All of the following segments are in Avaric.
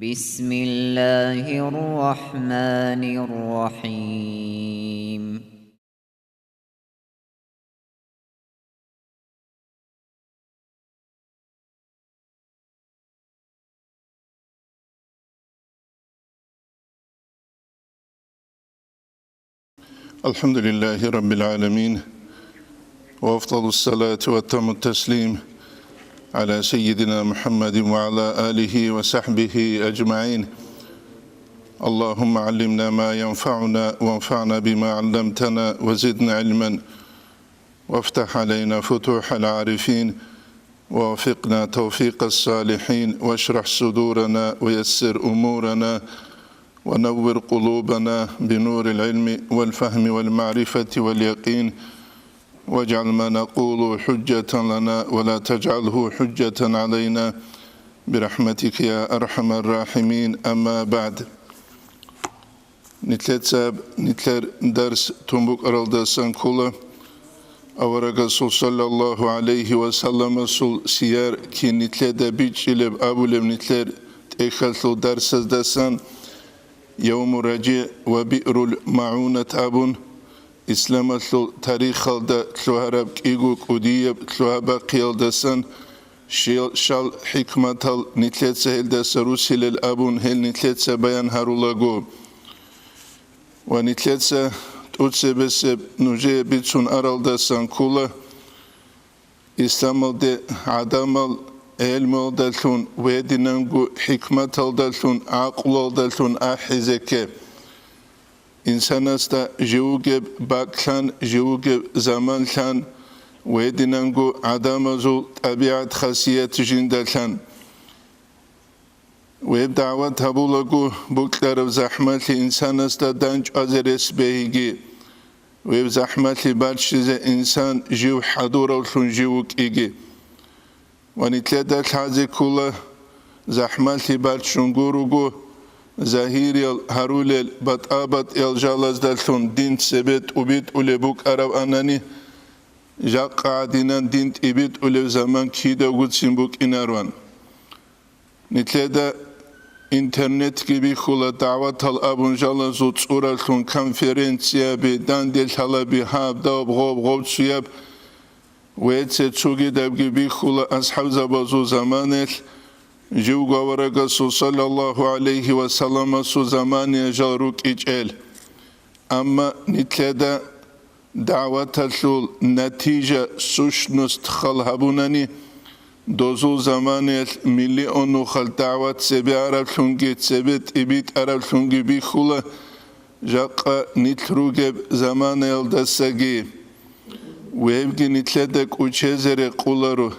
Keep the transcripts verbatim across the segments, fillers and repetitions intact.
بسم الله الرحمن الرحيم. الحمد لله رب العالمين، وأفضل الصلاة وأتم التسليم على سيدنا محمد وعلى آله وصحبه أجمعين. اللهم علمنا ما ينفعنا وانفعنا بما علمتنا وزدنا علما وافتح علينا فتوح العارفين، ووفقنا توفيق الصالحين، واشرح صدورنا ويسر أمورنا، ونور قلوبنا بنور العلم والفهم والمعرفة واليقين، واجعل ما نقول حجة لنا ولا تجعله حجة علينا برحمتك يا أرحم الراحمين. أما بعد. Нилъеца нилъер дарс тун букӀаралдасан ккола аварагасул саллаллагьу гӀалайгьи ва салламасул сияр кин нилъеда бичӀчӀилеб абулеб нилъер тӀехьалъул дарсаздасан Явму РажигӀ ва Биърул МагӀунат абун, исламалъул тарихалда лъугьараб кӀиго кӀудияб лъугьа-бахъиялдасан щел-, щал хӀикматал нилъеца гьелдаса русилел абун гьел нилъеца баян гьарулаго. Ва нилъеца тӀуцебесеб нужее бицун аралдасан ккола, исламалде гӀадамал гӀелмуялдалъун, гьединанго хӀикматалдалъун, гӀакълуялдалъун ахӀизе ккей. Инсанасда жив вугеб бакӀлъан, жив вугеб заманлъан, гьединанго гӀадамазул тӀабигӀат-хасият жиндалъан. Гьеб дагӀват гьабулаго букьараб захӀмалъи инсанасда дандчӀвазе рес бегьиги, гьеб захӀмалъи баччизе инсан жив хӀадуравлъун жив вукӀиги. Ва нилъеда лъазе ккола, захӀмалъи баччун гуруго, загьириял гьарулел батӀа-батӀиял жалаздалъун дин цебе тӀубитӀулеб букӀарабани, жакъа гӀадинан дин тӀибитӀулеб заман кидавгоцин букӀинароан. Нилъеда интернетги бихьула дагӀватал абун жалазул цӀуралъун конференцияби, данделъалаби, гьаб, доб, гъоб, гъобцуяб, ва цо-цогидабги бихьула асхӀабзабазул заманаялъ, живго аварагасул саллаллагьу гӀалайгьи ва салламасул заманаялъ жал рукӀичӀел. Амма нилъеда дагӀваталъул натижа, сущность хал гьабунани, дозул заманаялъ миллион нухал дагӀват цебе араблъунги, цебе тӀибитӀараблъунги бихьула, жакъа нилъ ругеб заманаялдасаги. Гьебги нилъеда кӀучезе рекъоларо.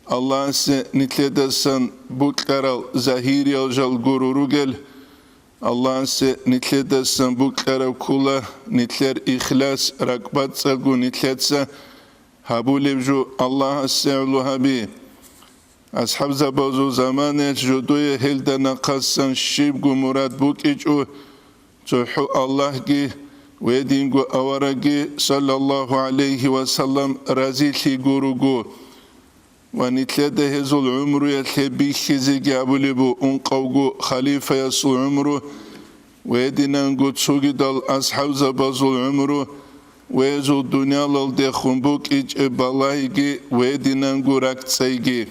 Аллагьасе нилъедасан букьарал загьириял жал гуро ругел, Аллагьасе нилъедасан букьараб ккола нилъер ихлас, ракӀбацӀцӀаго нилъеца гьабулеб жо Аллагьасе гӀоло гьаби. АсхӀабзабазул заманаялъ жодое гьелда нахъасан щибго мурад букӀичӀо, цохӀо Аллагьги ва гьединго аварагги, саллаллагьу гӀалайгьи ва саллам, разилъиго руго. Ва нилъеда гьезул гӀумруялъе бихьизеги абулеб бу ункъавго халифаясул гӀумру ва гьединанго цогидал асхӀабзабазул гӀумру ва гьезул дуниялалдехун букӀичӀеб балагьиги ва гьединанго ракӀцӀайги.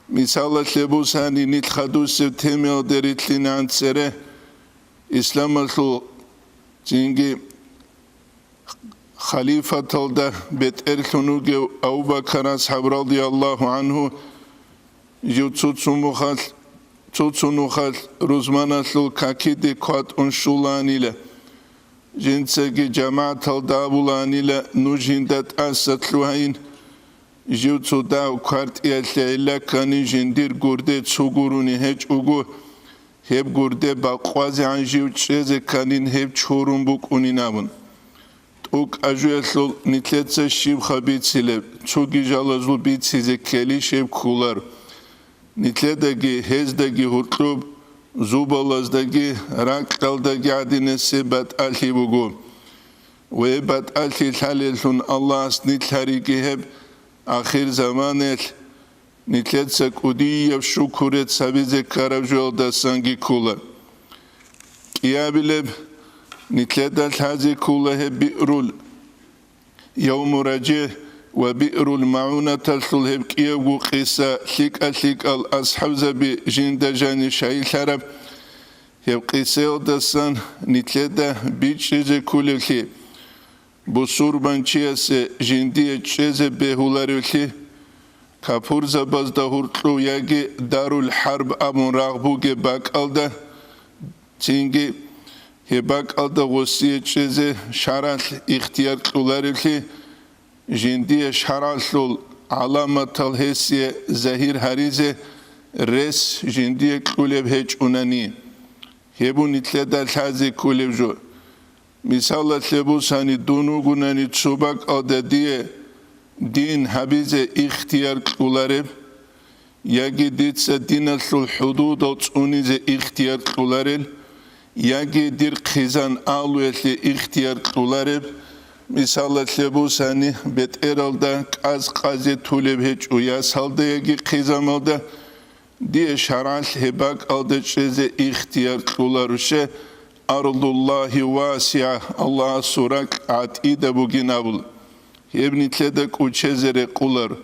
Мисалалъе бусани, нилъ хадусеб темаялде рилълъинегӀан цере, исламалъул цинги халифаталда бетӀерлъун вугев Абу-Бакар асхӀаб радияллагьу гӀангьу жив цо-цо мухъалъ, цо-цо нухалъ рузманалъул какиде кватӀун щулаанила. Жинцаги жамагӀаталда абулаанила: «Нуж жинда тӀаса лъугьайин». Жив цо дагь квартӀиялъе гӀилла ккани, жиндир гурде цо гурони гьечӀого, гьеб гурде бакъвазегӀан жив чӀезе кканин, гьеб чорун букӀунин абун. ТӀокӀ ажуялъул нилъеца щибха бицилеб, цоги жалазул бицизе ккелищ гьеб кколар. Нилъедаги, гьездаги гьоркьоб, зубалаздаги, ракьалдаги гӀадинасеб батӀалъи буго. Ва гьеб батӀалъи лъалеллъун Аллагьас нилъ гьариги гьеб ахирзаманалъ нилъеца кӀудияб шукур рецц гьабизе ккараб жоялдасанги ккола. КӀиабилеб, нилъеда лъазе ккола гьеб Биърул Явмуражигь ва Биърул МагӀунаталъул гьеб кӀиябго къиса, лъикӀа-лъикӀал асхӀабзаби жинда жаниб щайилъараб гьеб къисаялдасан нилъеда бичӀчӀизе кколеблъи, бусурбанчиясе жиндие чӀезе бегьуларевлъи, капурзабазда гьоркьов яги Дарул-ХӀарб абун рагъ бугеб бакӀалда, цинги гьеб бакӀалда гъосие чӀезе шаргӀалъ ихтияр кьоларевлъи, жиндие шаргӀалъул гӀаламатал гьесие загьир гьаризе рес жиндие кьулеб гьечӀунани, гьеб нилъеда лъазе кколеб жо. Мисалалъе бусани, дун вугунани цо бакӀалда дие дин гьабизе ихтияр кьолареб, яги дица диналъул хӀудудал цӀунизе ихтияр кьоларел, яги дир хъизан алуялъе ихтияр кьолареб, мисалалъе бусани, бетӀералда кӀаз къазе тулеб гьечӀо ясалда яги хъизамалда, дие шаргӀалъ гьеб бакӀалда чӀезе ихтияр кьоларуще, арзуллагьи васигӀа, Аллагьасул ракь гӀатӀида бугин абула. Гьеб нилъеда кӀочезе рекъоларо.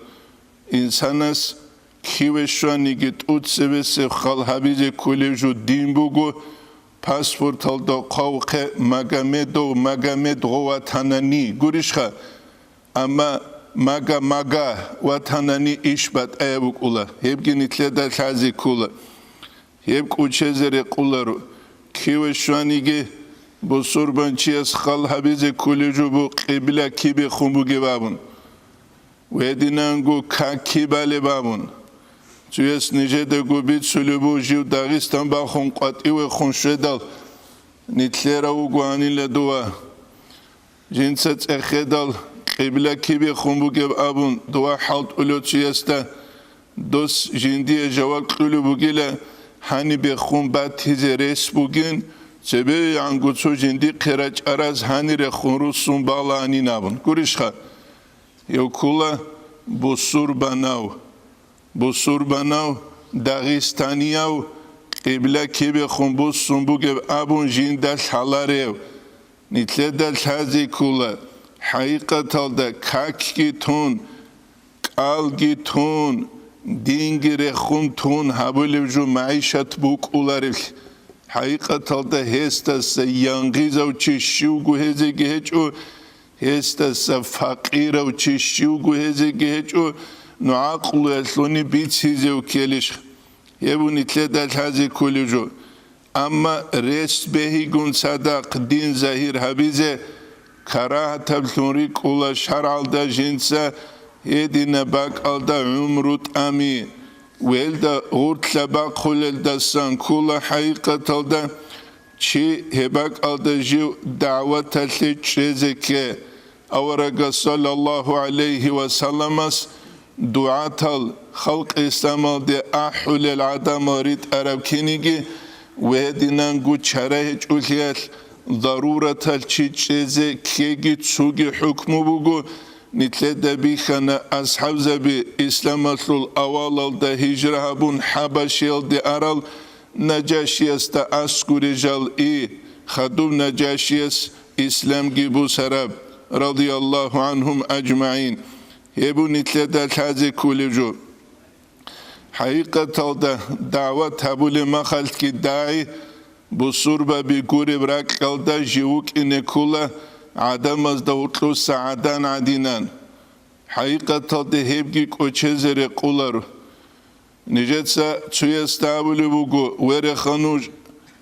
Инсанас киве щваниги тӀоцебесеб хал гьабизе кколеб жо дин буго, паспорталда хъвавухъе Магомедов Магомед гъов ватанани, гурищха? Амма Мага-Мага ватанани иш батӀаяб букӀула, гьебги нилъеда лъазе ккола. Гьеб кӀочезе рекъоларо, киве щваниги бусурбанчияс хал гьабизе кколеб жо бу къибла кибехун бугеб абун, гьединанго как киб балеб абун. Цояс нижедаго бицулеб бу, жив Дагъистан бахун къватӀивехун щведал, нилъерав вугоанила дова. Жинца цӀехедал къибла кибехун бугеб абун дова хӀалтӀулев цоясда, дос жиндие жаваб кьулеб бугила, гьанибехун батизе рес бугин, цебегӀанго цо жиндихъе рачӀараз гьанирехун руссун балаанин абун. Гурищха? Гьев ккола бусурбанав, бусурбанав, дагъистанияв, къибла кибехун буссун бугеб абун жинда лъаларев. Нилъеда лъазе ккола, хӀакъикъаталда какги тун, кӀалги тун, динги рехун тун гьабулеб жо магӀишат букӀуларевлъи. ХӀакъикъаталда гьесдаса янгъизав чи щивго гьезеги гьечӀо, гьесдаса факъирав чи щивго гьезеги гьечӀо, ну гӀакълуялъуни бицизев ккелищ? Гьеб нилъеда лъазе кколеб жо. Амма рес бегьигун цадахъ дин загьир гьабизе карагьатаблъун рикӀкӀула шаргӀалда жинца гьединаб бакӀалда гӀумру тӀами, велда гъуртлъа бахъулелдасан ккола хӀакъикъаталда чи гьеб бакӀалда жив дагӀваталъе чӀезе кке. Аварагас саллаллагьу гӀалайгьи ва салламас дугӀатал халкъ исламалде ахӀулел гӀадамал ритӀараб киниги ва гьединанго чара гьечӀолъиялъ, зарураталъ чи чӀезе ккеги цоги хӀукму буго, нилъеда бихьана асхӀабзаби исламалъул авалалда гьижра гьабун ХӀабашиялде арал Нажашиясда аскӀоре жал и, хадуб Нажашияс исламги бусараб, радияллагьу гӀанхум ажмагӀин. Гьеб нилъеда лъазе кколеб жо. ХӀакъикъаталда дагӀват гьабулеб махалъги дагӀи бусурбаби гуреб ракьалда жив вукӀине ккола гӀадамазда гьоркьоса гӀадан гӀадинан. ХӀакъикъаталда гьебги кӀочезе рекъоларо. Нижеца цоясда абулеб буго, вереха нуж,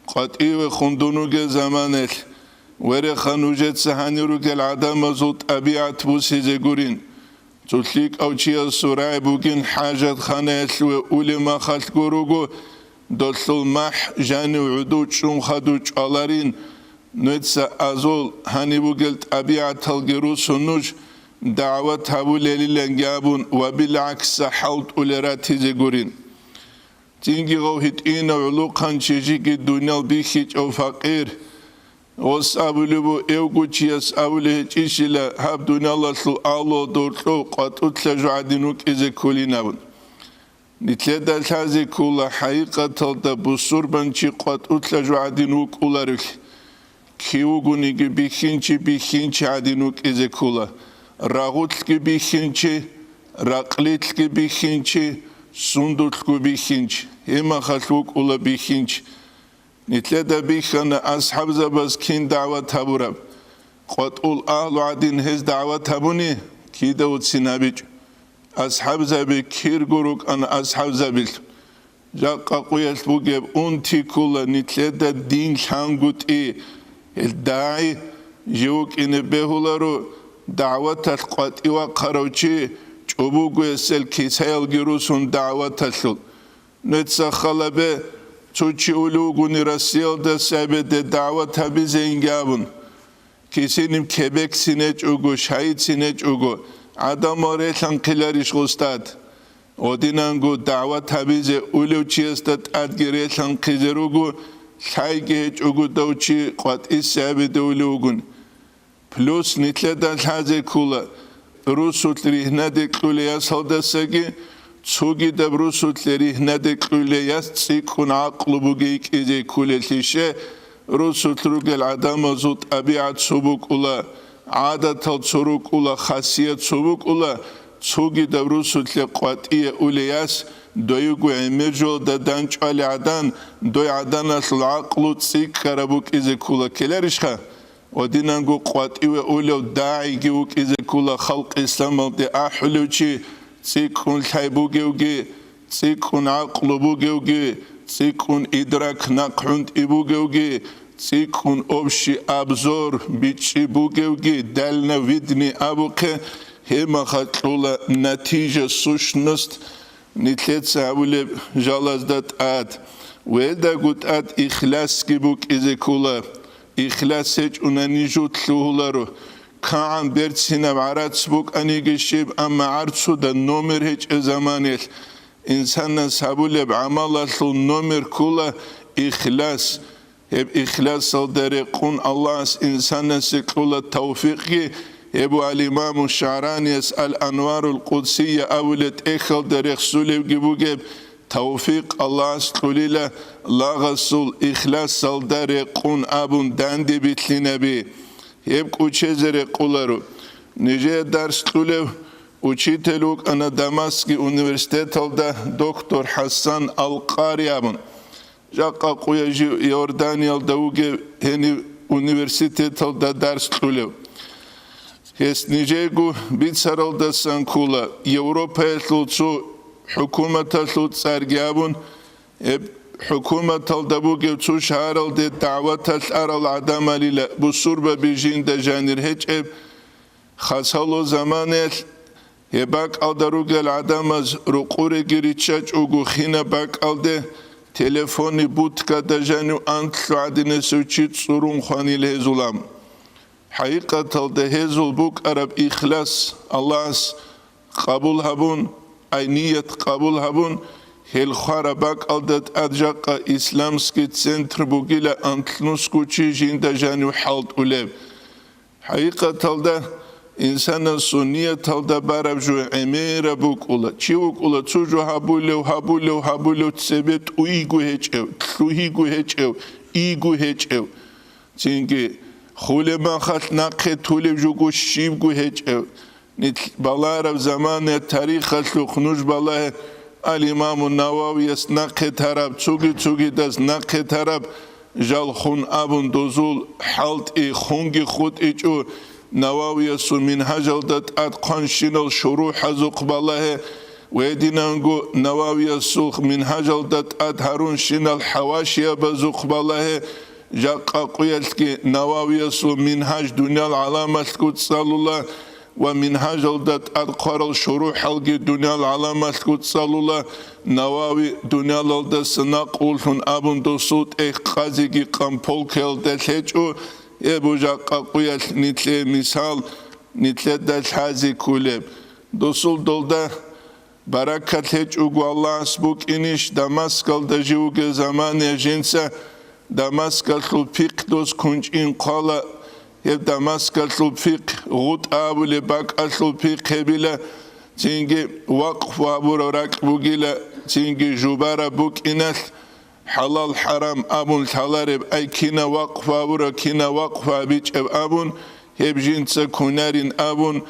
къватӀивехун дун вугел заманалъ, вереха нужеца гьанир ругел гӀадамазул тӀабигӀат бусизе гурин. Цо лъикӀав чиясул рагӀи бугин хӀажатханаялъуве улеб махалъ гуруго, долъул махӀ жанив гӀодов чӀун хадув чӀваларин, нуца азул гьаниб бугел тӀабигӀаталги русун нуж дагӀват гьабулелиланги абун ва билгӀакса хӀалтӀулел ратизе гурин. Цинги гъов гьитӀинав гӀулухъанчи жиги дуниял бихьичӀав факъир, гъос абулеб бу, эвгучияс абулеб гьечӀищила гьаб дуниялалъул алула доркьов къватӀулъа жо гӀадин вукӀизе кколин абун. Нилъеда лъазе ккола хӀакъикъаталда бусурбанчи къватӀулъа жо гӀадин вукӀуларевлъи. Кив вугониги бихьинчи, бихьинчи гӀадин вукӀизе ккола. Рагъулъги бихьинчи, ракълилъги бихьинчи, сундулъго бихьинчи, гьеб мехалъ вукӀула бихьинчи. Нилъеда бихьана асхӀабзабаз кин дагӀват гьабураб. КъватӀул агьлу гӀадин гьез дагӀват гьабуни, кида вуцин гьабичӀо. АсхӀабзаби кирго рукӀана асхӀабзабилъун. Жакъа къуялъ бугеб унти ккола нилъеда дин лъангутӀи. Гьел дагӀи жив вукӀине бегьуларо, дагӀваталъ къватӀивахъарав чи чӀобогоясел кисаялги русун дагӀваталъул. Нуца халабе, цо чи улев вугони Россиялдаса гьебеде дагӀват гьабизейинги абун. Кисиниб кебексин гьечӀого, шайицин гьечӀого, гӀадамал релъанхъиларищ гъустад? Гьодинанго дагӀват гьабизе улев чиясда тӀадги релъанхъизе руго, лъайги гьечӀого дав чи къватӀисе гьабиде улев вугони. Плюс нилъеда лъазе ккола, русулъ ригьнаде кьулей ясалдасаги, цогидаб русулъе ригьнаде кьулей яс цӀикӀкӀун гӀакълу бугей кӀизе кколелъище, русулъ ругел гӀадамазул тӀабигӀат цо букӀула, гӀадатал цо рукӀула, хасият цо букӀула, цогидаб русулъе къватӀие улей яс, дойго гӀемер жолда данчӀвали гӀадан, дой гӀаданалъул гӀакълу цӀикӀкӀараб букӀизе ккола ккеларищха? Гьодинанго къватӀиве улев дагӀиги вукӀизе ккола халкъ исламалде ахӀулев чи, цӀикӀкӀун лъай бугевги, цӀикӀкӀун гӀакълу бугевги, цӀикӀкӀун идрак нахъгӀунтӀи бугевги, цӀикӀкӀун общий обзор бичӀчӀи бугевги, дальновидный абухъе, гьеб мехалъ кьола натижа, сущность, нилъеца гьабулеб жалазда тӀад, гьелдаго тӀад ихласги букӀизе ккола. Ихлас гьечӀунани жо лъугьуларо. КигӀан берцинаб гӀарац букӀаниги щиб, амма гӀарцуда номер гьечӀеб заманаялъ инсанас гьабулеб гӀамалалъул номер ккола ихлас. Гьеб ихласалда рекъун Аллагьас инсанасе кьола тавфикъги, гьеб ва ал-Имаму ШагӀранияс Ал-Анварул Къудсия абулеб тӀехьалда рехсулебги бугеб тавфикъ Аллагьас кьолила лагъасул ихласалда рекъун абун данде билълъинаби. Гьеб кӀучезе рекъоларо. Нижее дарс кьулев учитель вукӀана Дамаскги университеталда доктор ХӀасан Ал-Къари абун. Жакъа къуя жив Иорданиялда вугев гьенив университеталда дарс кьулев. Гьес нижего бицаралдасан ккола, Европаялъул цо хӀукуматалъул цӀарги абун, гьеб хӀукуматалда бугев цо шагьаралде дагӀваталъ арал гӀадамалила бусурбаби жинда жанир гьечӀеб, хасало заманаялъ гьеб бакӀалда ругел гӀадамаз рукъуреги риччачӀого хинаб бакӀалде телефонный будкада жанив анлъго гӀадинасев чи цӀурун хванил гьезулам. ХӀакъикъаталда гьезул букӀараб ихлас Аллагьас къабул гьабун, ай ният къабул гьабун, гьел хвараб бакӀалда тӀад жакъа исламский центр бугила анлънусго чи жинда жанив хӀалтӀулеб. ХӀакъикъаталда, инсанасул нияталда бараб жо гӀемераб букӀула. Чи вукӀула цо жо гьабулев, гьабулев, гьабулев, цебе тӀуйго гьечӀев, лъугьиго гьечӀев, ийго гьечӀев. Цинги хулеб махалъ нахъе тулеб жого щибго гьечӀев. Нилъ балараб замана тарихалъухъ нуж балагье, ал-Имаму Нававияс нахъе тараб, цуги-цугидас нахъе тараб, жал хун абун дозул хӀалтӀи хунги хутӀичӀо, Нававиясул мингьажалда тӀад хъванщинал шурухӀазухъ балагье, гьединанго Нававиясул мингьажалда тӀад гьарунщинал хӀавашиябазухъ балагье, жакъа къуялъги Нававиясул мингьаж дуниял гӀаламалъго цӀалула, ва мингьажалда тӀад хъварал шурухӀалги дуниял гӀаламалъго цӀалула, Навави дуниялалдаса накълулъун абун досул тӀехь къазиги къамполкаялда лъечӀо, гьеб жакъа къуялъ нилъее мисал, нилъеда лъази кколеб. Досул долда баракат гьечӀого Аллагьас букӀинищ, Дамаскалда жив вугев замана жинца Дамаскалъул пихъ дос кунчӀин хъвала, гьеб Дамаскалъул пихъ, гъутӀа абулеб бакӀалъул пихъ гьебила, цинги вакъф гьабураб ракь бугила, цинги жубараб букӀиналъ, хӀалал-хӀарам абун лъалареб, ай кинав вакъфу гьавурав, кинав вакъфу гьабичӀеб абун, гьеб жинца кунарин абун,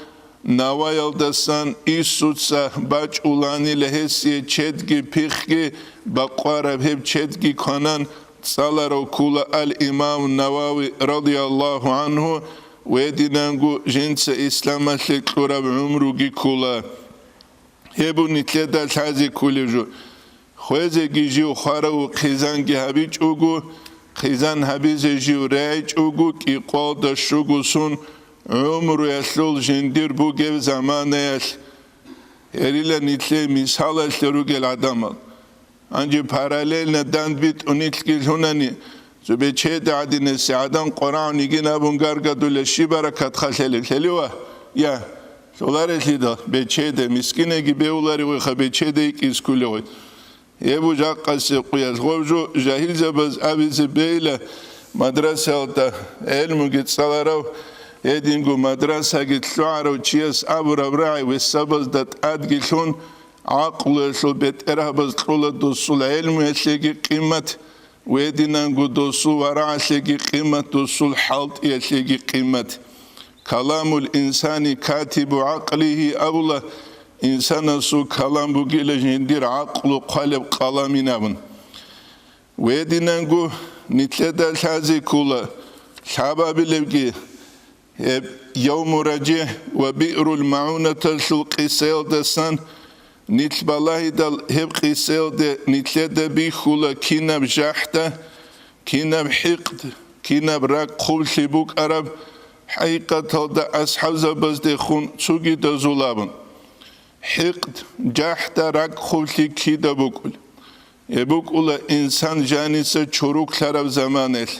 наваялдасан Иисуца бачӀуланила гьесие чедги пихъги бакъвараб, гьеб чедги кванан цӀаларав ккула ал-Имам Навави радияллагьу гӀангьу, гьединанго жинца исламалъе кьураб гӀумруги ккула. Гьеб нилъеда лъазе кколеб жо. Хвезеги жив хварав хъизанги гьабичӀого, хъизан гьабизе жив регӀичӀого, кӀикъоялда щуго сон гӀумруялъул жиндир бугеб заманаялъ. Гьерила нилъее мисалалъе ругел гӀадамал. Гьанже параллельно дандбитӀун нилъги лъунани, цо бечеда гӀадинасеб гӀадан къварагӀун йигин абун гаргадулев щиб баракат халъалеб лъелива? Я, лъоларелъидал бечеда, мискинеги бевларевиха бечеда йикӀиз кколевой. Гьеб жакъасеб къуялъ гъов жо жагьилзабаз абизе бейла, мадрасаялда гӀелмуги цӀаларав, гьединго мадрасаги лъугӀарав чияс абураб рагӀи весабазда тӀадги лъун, гӀакълуялъул бетӀергьабаз кьола досул гӀелмуялъеги къимат, гьединанго досул варагӀалъеги къимат, досул хӀалтӀиялъеги къимат. Каламул инсани катибу гӀакълигьи абула, инсанасул калам бугила жиндир гӀакълу хъвалеб къаламин абун. Гьединанго нилъеда лъазе ккола лъабабилебги, гьеб Явму РажигӀ ва Биърул МагӀунаталъул къисаялдасан нилъ балагьидал, гьеб къисаялде нилъеда бихьула кинаб жахӀда, кинаб хӀикъд, кинаб ракӀ хъублъи букӀараб, хӀакъикъаталда асхӀабзабаздехун цогидазул абун. ХӀикъд, жахӀда ракӀ хъублъи кида букӀул? Гьеб букӀула инсан жаниса чуруклъараб заманалъ.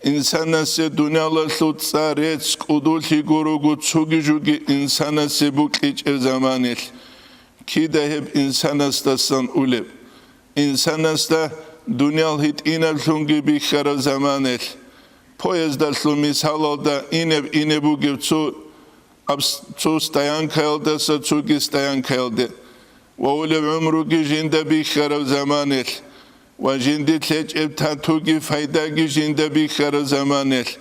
Инсанасе дуниялалъул цӀа, рецц, кӀудулъи гуруго цоги жуги инсанасе букӀичӀеб заманалъ. Кида гьеб инсанасдасан улеб? Инсанасда дуниял гьитӀинаблъунги бихьараб заманалъ. Поездалъул мисалалда инеб-инеб бугеб цо абс-, цо стоянкаялдаса цоги стоянкаялде, ва улеб гӀумруги жинда бихьараб заманалъ, ва жинди лъечӀеб татуги пайдаги жинда бихьараб заманалъ,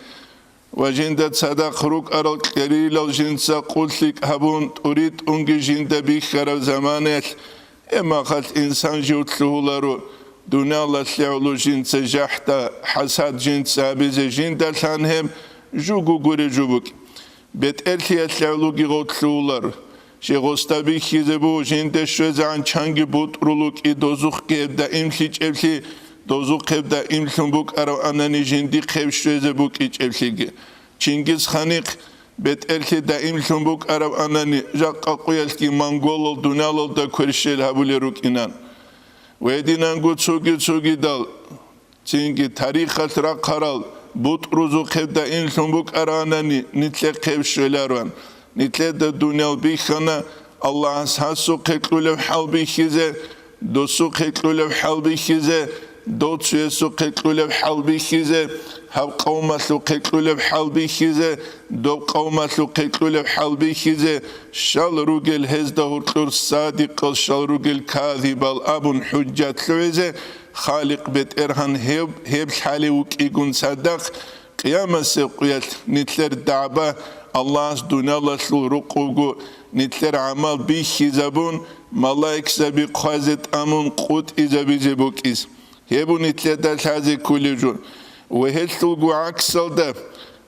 ва жинда цадахъ рукӀарал кьерилал жинца къуллъикӀ гьабун, тӀуритӀунги жинда бихьараб заманалъ, гьеб мехалъ инсан жив лъугьуларо, дуниялалъе гӀоло жинца жахӀда, хӀасад жинца гьабизе жинда лъан гьеб жуго гуре жубукӀ. БетӀерлъиялъе гӀологи гъов лъугьулар. Щай гъосда бихьизе буго жинде щвезегӀан чанги бутӀрул вукӀи, дозухъги гьеб даимлъичӀеблъи, дозухъ гьеб даимлъун букӀараб анани жиндихъ гьеб щвезе букӀичӀеблъиги. Чингизханихъ бетӀерлъи даимлъун букӀараб анани, жакъа къуялъги монголал дуниялалда кверщел гьабулел рукӀинан. Гьединанго цоги-цогидал, цинги тарихалъ рахъарал бутӀрузухъе даимлъун букӀаранани, нилъехъе щвелароан. Нилъеда дуниял бихьана Аллагьас гьасухъе кьулеб хӀал бихьизе, досухъе кьулеб хӀал бихьизе, дов цоясухъе кьулеб хӀал бихьизе, гьаб къавмалъухъе кьулеб хӀал бихьизе, доб къавмалъухъе кьулеб хӀал бихьизе, щал ругел гьезда гьоркьор садикъал, щал ругел казибал абун хӀужжат лъугӀизе, Халикъ БетӀергьан гьеб, гьеб лъалев вукӀигун цадахъ, къиямасеб къуялъ нилъер дагӀба Аллагьас дуниялалъул рукъубго нилъер гӀамал бихьизабун, малаикзаби хъвазе тӀамун къутӀизабизе букӀиз. Гьеб нилъеда лъазе кколеб жо. Ва гьелъулго гӀаксалда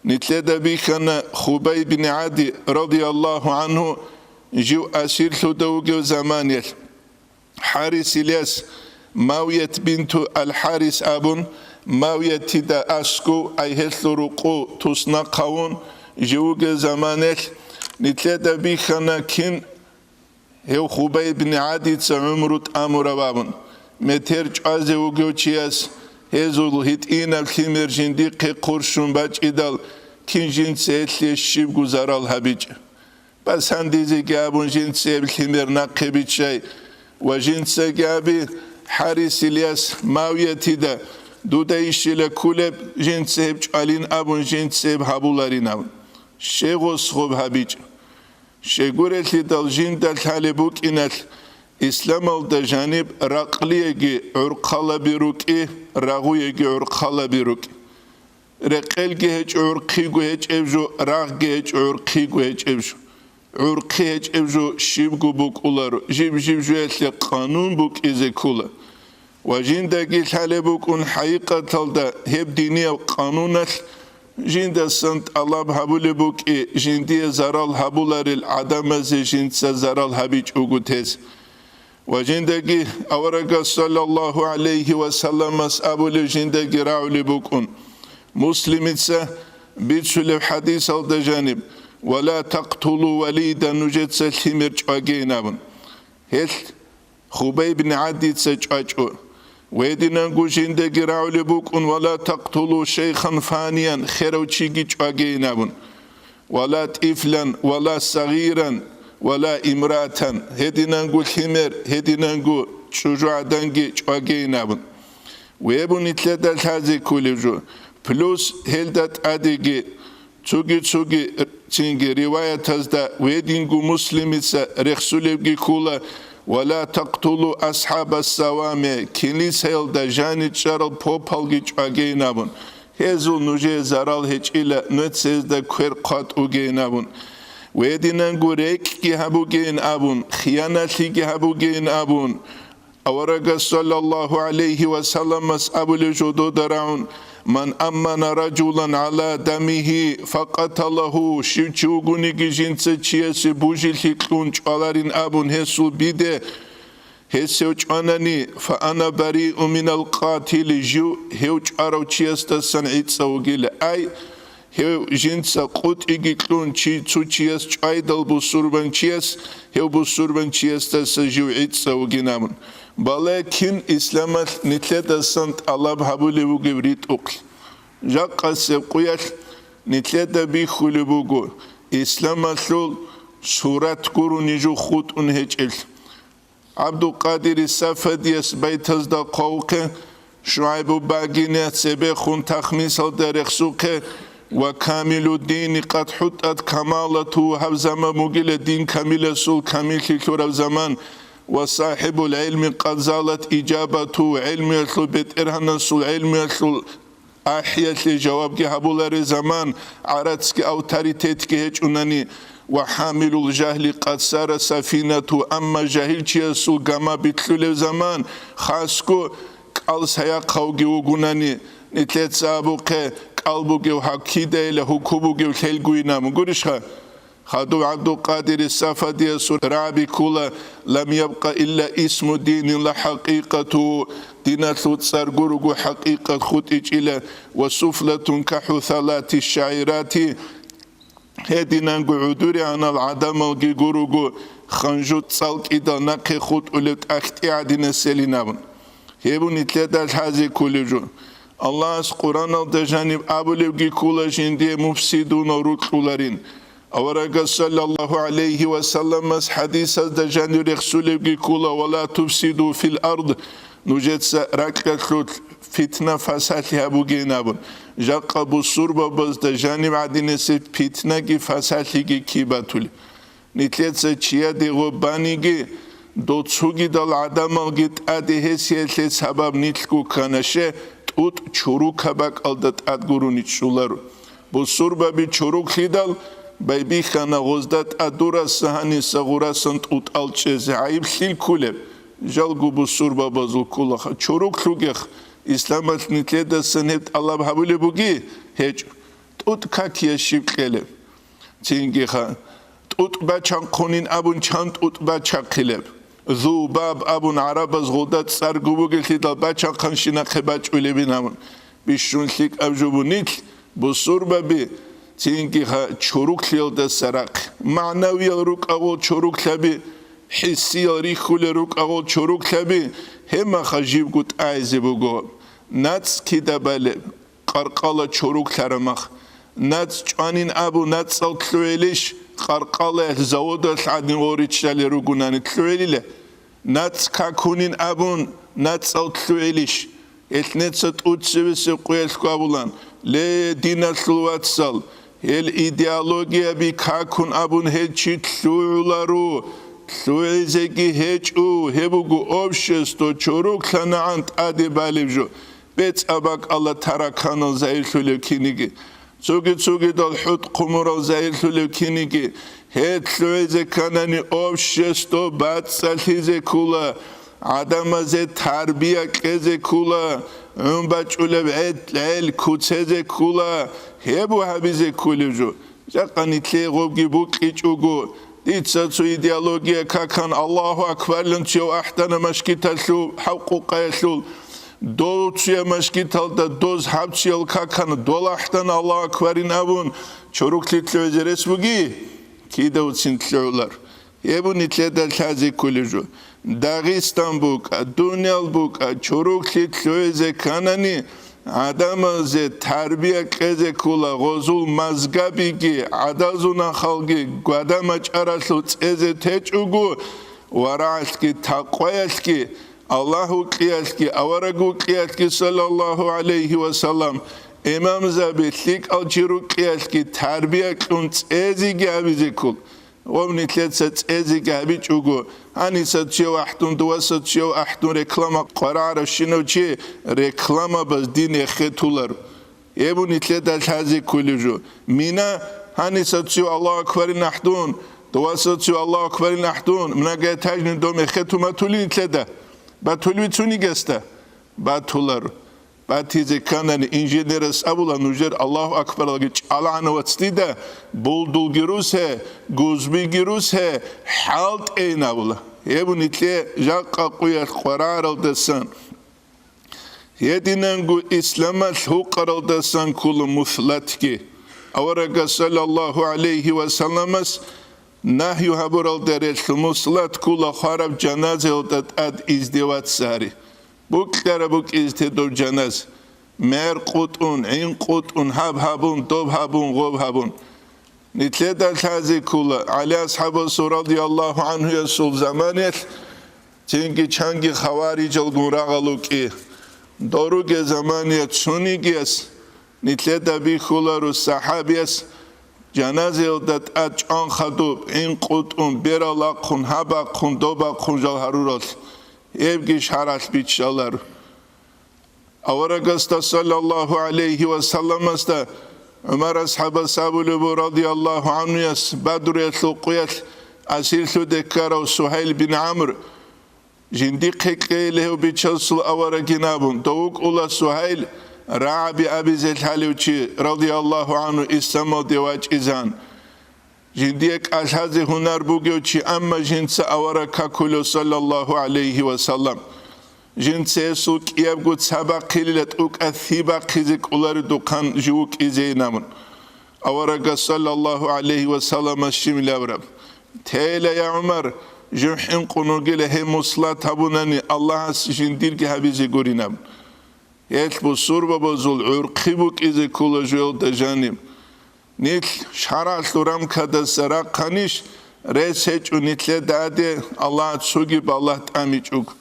нилъеда бихьана Хубай бин ГӀади, радияллагьу гӀангьу, жив асирлъуда вугев заманаялъ. ХӀарис Ильяс, Мавият бинту ал-ХӀарис абун, Мавиятида аскӀов, ай гьелъул рукъу туснахъ гьавун, жив вугев заманаялъ нилъеда бихьана кин гьев Хубай бин ГӀадица гӀумру тӀамурав абун. Метер чӀвазе вугев чияс гьезул гьитӀинаб лъимер жиндихъе хъурщун бачӀидал, кин жинца гьелъие щибго зарал гьабичӀеб. Басандизеги абун жинца гьеб лъимер нахъе биччай ва жинцаги аби: «ХӀарис Ильяс, Мавиятида, дуда ищила кколеб, жинца гьеб чӀвалин», абун жинца гьеб гьабуларин абун. Щай гъос гъоб гьабичӀеб? Щайгурелъидал жинда лъалеб букӀиналъ, Исламалда жаниб ракълиеги гӀурхъалаби рукӀи, рагъуеги гӀурхъалаби рукӀи. Рекъелги гьечӀо гӀурхъиго гьечӀеб жо, рагъги гьечӀо гӀурхъиго гьечӀеб жо. ГӀурхъи гьечӀеб жо щибго букӀуларо, жиб-жиб жоялъе къанун букӀизе ккола. Ва жиндаги лъалеб букӀун хӀакъикъаталда гьеб динияб къануналъ жиндасан тӀалаб гьабулеб букӀи, жиндие зарал гьабуларел гӀадамазе жинца зарал гьабичӀого тезе. Ва жиндаги аварагас саллаллагьу гӀалайгьи ва салламас абулеб жиндаги рагӀулеб букӀун, Муслимица бицулеб хӀадисалда жаниб: «Ва ла такътулу валида», нужеца лъимер чӀвагейин абун. Гьелъ Хубай ибн ГӀадица чӀвачӀо. Гьединанго жиндаги рагӀулеб букӀун: «Ва ла такътулу шайхан фаниян», херав чиги чӀвагейин абун. «Ва ла тӀифлан, ва ла сагъиран, ва ла имраатан», гьединанго лъимер, гьединанго чӀужугӀаданги чӀвагейин абун. Гьеб нилъеда лъазе кколеб жо. Плюс гьелда тӀадеги Цоги-цоги цинги риваятазда гьединго Муслимица рехсулебги ккола: «Ва ла такътулу асхӀабас савами», килисаялда жаничӀарал попалги чӀвагейин абун, гьезул нужее зарал гьечӀила, нуеца гьезда квер хъватӀугейин абун, гьединанго рекӀкӀги гьабугейин абун, хиянатлъиги гьабугейин абун. Аварагас саллаллагьу гӀалайгьи ва салламас абулеб жо дода рагӀун: «Ман аммана ражулан гӀала дамигьи факъаталагьу», щив чи вугониги жинца чиясе бужилъи кьун чӀваларин абун гьесул биде, гьес гьев чӀванани, «фа ана бариу минал къатили», жив гьев чӀварав чиясдасан гӀицӀав вугила. Ай, гьев жинца къотӀиги кьун чи цо чияс чӀвайдал бусурбанчияс, гьев бусурбанчиясдаса жив гӀицӀав вугин абун. Бале, кин исламалъ нилъедасан тӀалаб гьабулеб бугеб ритӀухълъи? Жакъасеб къуялъ нилъеда бихьулеб буго исламалъул сурат гурони жо хутӀун гьечӀеблъи. ГӀабдулкъадири Сафадияс байтазда хъвавухъе, ШугӀайбу багине цебехун тахмисалда рехсухъе ва камилу дини къад хӀутӀат камалату, гьаб заман бугила дин камиласул камиллъи лъураб заман, ва сахӀибул гӀилми къад залат ижабату, гӀилмуялъул бетӀергьанасул гӀилмуялъул ахӀиялъе жавабги гьабуларел заман, гӀарацги авторитетги гьечӀунани, ва хӀамилул жагьли къад сара сафинату, амма жагьилчиясул гама битлъулев заман, хасго кӀал саяхъавги вугунани, нилъеца абухъе, кӀал бугев гьаб кидайила, гьуку бугев лъелгуйин абун гурищха? Хадув ГӀабдулкъадири Сафадиясул рагӀаби ккола: «Лам ябкъа илла исму динин ла хӀакъикъату», диналъул цӀар гуруго хӀакъикъат хутӀичӀила, «ва суфлатун ка хӀусалати шагӀирати», гьединанго гӀудуригӀанал гӀадамалги гуруго ханжу цӀалкӀидал нахъе хутӀулеб тӀахьтӀи гӀадинаселин абун. Гьеб нилъеда лъазе кколеб жо. Аллагьас Къуръаналда жаниб абулебги ккола жиндие муфсидунал рукьуларин. Аварагас саллаллагьу гӀалайгьи ва салламас хӀадисазда жанир рехсулебги ккола: «Ва ла туфсиду фил ард», нужеца ракьалъулъ фитна-фасалъи гьабугейин абун. Жакъа бусурбабазда жаниб гӀадинесеб питнаги фасалъиги киб батулеб? Нилъеца чияде гъоб баниги, дол цогидал гӀадамалги тӀаде гьесиялъе сабаб нилъго кканаще, тӀутӀ чорокаб бакӀалда тӀад гурони чӀоларо. Бусурбаби чороклъидал байбихьана гъозда тӀадураса гьаниса гъурасан тӀутӀал чӀезе. ГӀайиб лъил кколеб? Жалго бусурбабазул кколаха. Чороклъугех, исламалъ нилъедасан гьеб тӀалаб гьабулеб буги? ГьечӀо. ТӀутӀ какиялъ щиб кьелеб? Цингиха, тӀутӀ бачанхъунин абун чан тӀутӀ бачахъилеб? Зубаб абун гӀарабаз гъолда цӀарго бугелъидал бачанхъанщинахъе бачӀулебин абун. Бищун лъикӀаб жо бу нилъ, бусурбаби, цингиха чороклъиялдаса рахъ. МагӀнавиял рукӀа гъол чороклъаби, хӀиссиял рихьулел рукӀа гъол чороклъаби, гьебмаха жибго тӀайзе буго. НацӀ кида балеб? Къаркъала чороклъараб мах. НацӀ чӀванин абу, нацӀал лъугӀилищ, къаркъалаялъ заводалъ гӀадин гъориччалел ругунани лъугӀилила? НацӀ какунин абун, нацӀал лъугӀилищ? Гьелъ неца тӀуд цевесеб къуялъго абулан: «Ле, диналъул вацал, гьел идеологияби какун абун гьел чи лъугӀуларо, лъугӀизеги гьечӀо, гьеб буго общество чороклъанагӀан тӀаде балеб жо. БецӀаб бакӀалда тараканал загьирлъулев киниги, цоги-цогидал хӀутӀ-хъумурал загьирлъулев киниги, гьеб лъугӀизе кканани общество бацӀцӀалъизе ккола, гӀадамазе тарбия кьезе ккола, гӀун бачӀулеб гӀел-, гӀел куцезе ккола, гьеб гьабизе кколев жо. Жакъа нилъее гъобги букӀичӀого, дица цо идеология какан, Аллагьу акбарлъун цояв ахӀдана машгиталъул хӀалкъукъаялъул, дов цояб машгиталда доз гьаб цоял какан, дол ахӀдана Аллагьу акбарин абун, чороклъи лъугӀизе рес буги? Кидавцин лъугӀулар. Гьеб нилъеда лъазе кколеб жо. Дагъистан букӀа, дуниял букӀа, чороклъи лъугӀизе кканани, гӀадамазе тарбия кьезе ккола, гъозул мазгабиги, гӀадазул нахалги гвада-мачӀаралъул цӀезе течӀого, варагӀалъги, такъваялъги, Аллагь вукьиялъги, авараг вукьиялъги, саллаллагьу гӀалайгьи ва саллам, имамзаби, лъикӀал чи рукьиялъги тарбия кьун цӀезеги гьабизе ккол. Ва нилъеца цӀезеги гьабичӀого, гьаниса цояв ахӀдун, дуваса цояв ахӀдун реклама къварагӀаравщинав чи рекламабаз дин эхетулар. Гьеб нилъеда лъазе кколеб жо. Мина, гьаниса цояв Аллагьу акбарин ахӀдун, дуваса цояв Аллагьу акбарин ахӀдун, многоэтажный дом эхетун батулин нилъеда? Батулев цунигесда? Батулар. Батизе кканани, инженерас абула, нужер Аллагьу акбаралги чӀалгӀанав вац дида, булдулги руссе, гузбиги руссе, хӀалтӀейин абула. Гьеб нилъее жакъа къуялъ къварагӀаралдасан, гьединанго исламалъ гьукъаралдасан ккола мусалатги. Аварагас, саллаллагьу гӀалайгьи ва салламас, нагью гьабуралда релълъун, мусалат ккола хвараб жаназаялда тӀад издеваться гьари. Букьараб букӀизе тедуб жаназ, мер къутӀун, гӀин къутӀун, гьаб гьабун, доб гьабун, гъоб гьабун. Нилъеда лъазе ккола, ГӀали асхӀабасул радияллагьу гӀанхуясул заманиялъ цинги чанги хаварижалгун рагъал вукӀи. Доруге заманиялъ цунигияс нилъеда бихьуларо сахӀабияс жаназаялда тӀад чӀван хадуб, гӀин къутӀун, берал ахъун, гьаб ахъун, доб ахъун жал гьарурал. Гьебги шаргӀалъ биччалар. Аварагасда, саллаллагьу гӀалайгьи ва салламасда, ГӀумар асхӀабас абулеб буго, радияллагьу гӀанхуяс, Бадруялъул къуялъ асирлъуде ккарав Сугьайл бин ГӀамр, жиндихъе кьейилев бичасул аварагин абун, дов вукӀула Сугьайл, рагӀаби абизе лъалев чи, радияллагьу гӀанху, исламалде вачӀизан. Жиндие кӀалъазе гьунар бугев чи, амма жинца авараг какулев, саллаллагьу гӀалайгьи ва саллам. Жинца гьесул кӀиябго ца бахъилила, тӀукӀа лъи бахъизе кӀоларедухъан жив вукӀизейин абун. Аварагас, саллаллагьу гӀалайгьи ва салламас, щиб абураб: «Тейила, я ГӀумар, жив хӀинкъун вугила, гьев мусалат гьабунани, Аллагьас жиндирги гьабизе гурин», – абун. Гьелъ бусурбабазул гӀурхъи букӀизе ккола жоялда жаниб. Нилъ шаргӀалъул рамкадаса рахъанищ, рес гьечӀо нилъеда гьаде Аллагь цоги балагь тӀамичӀого.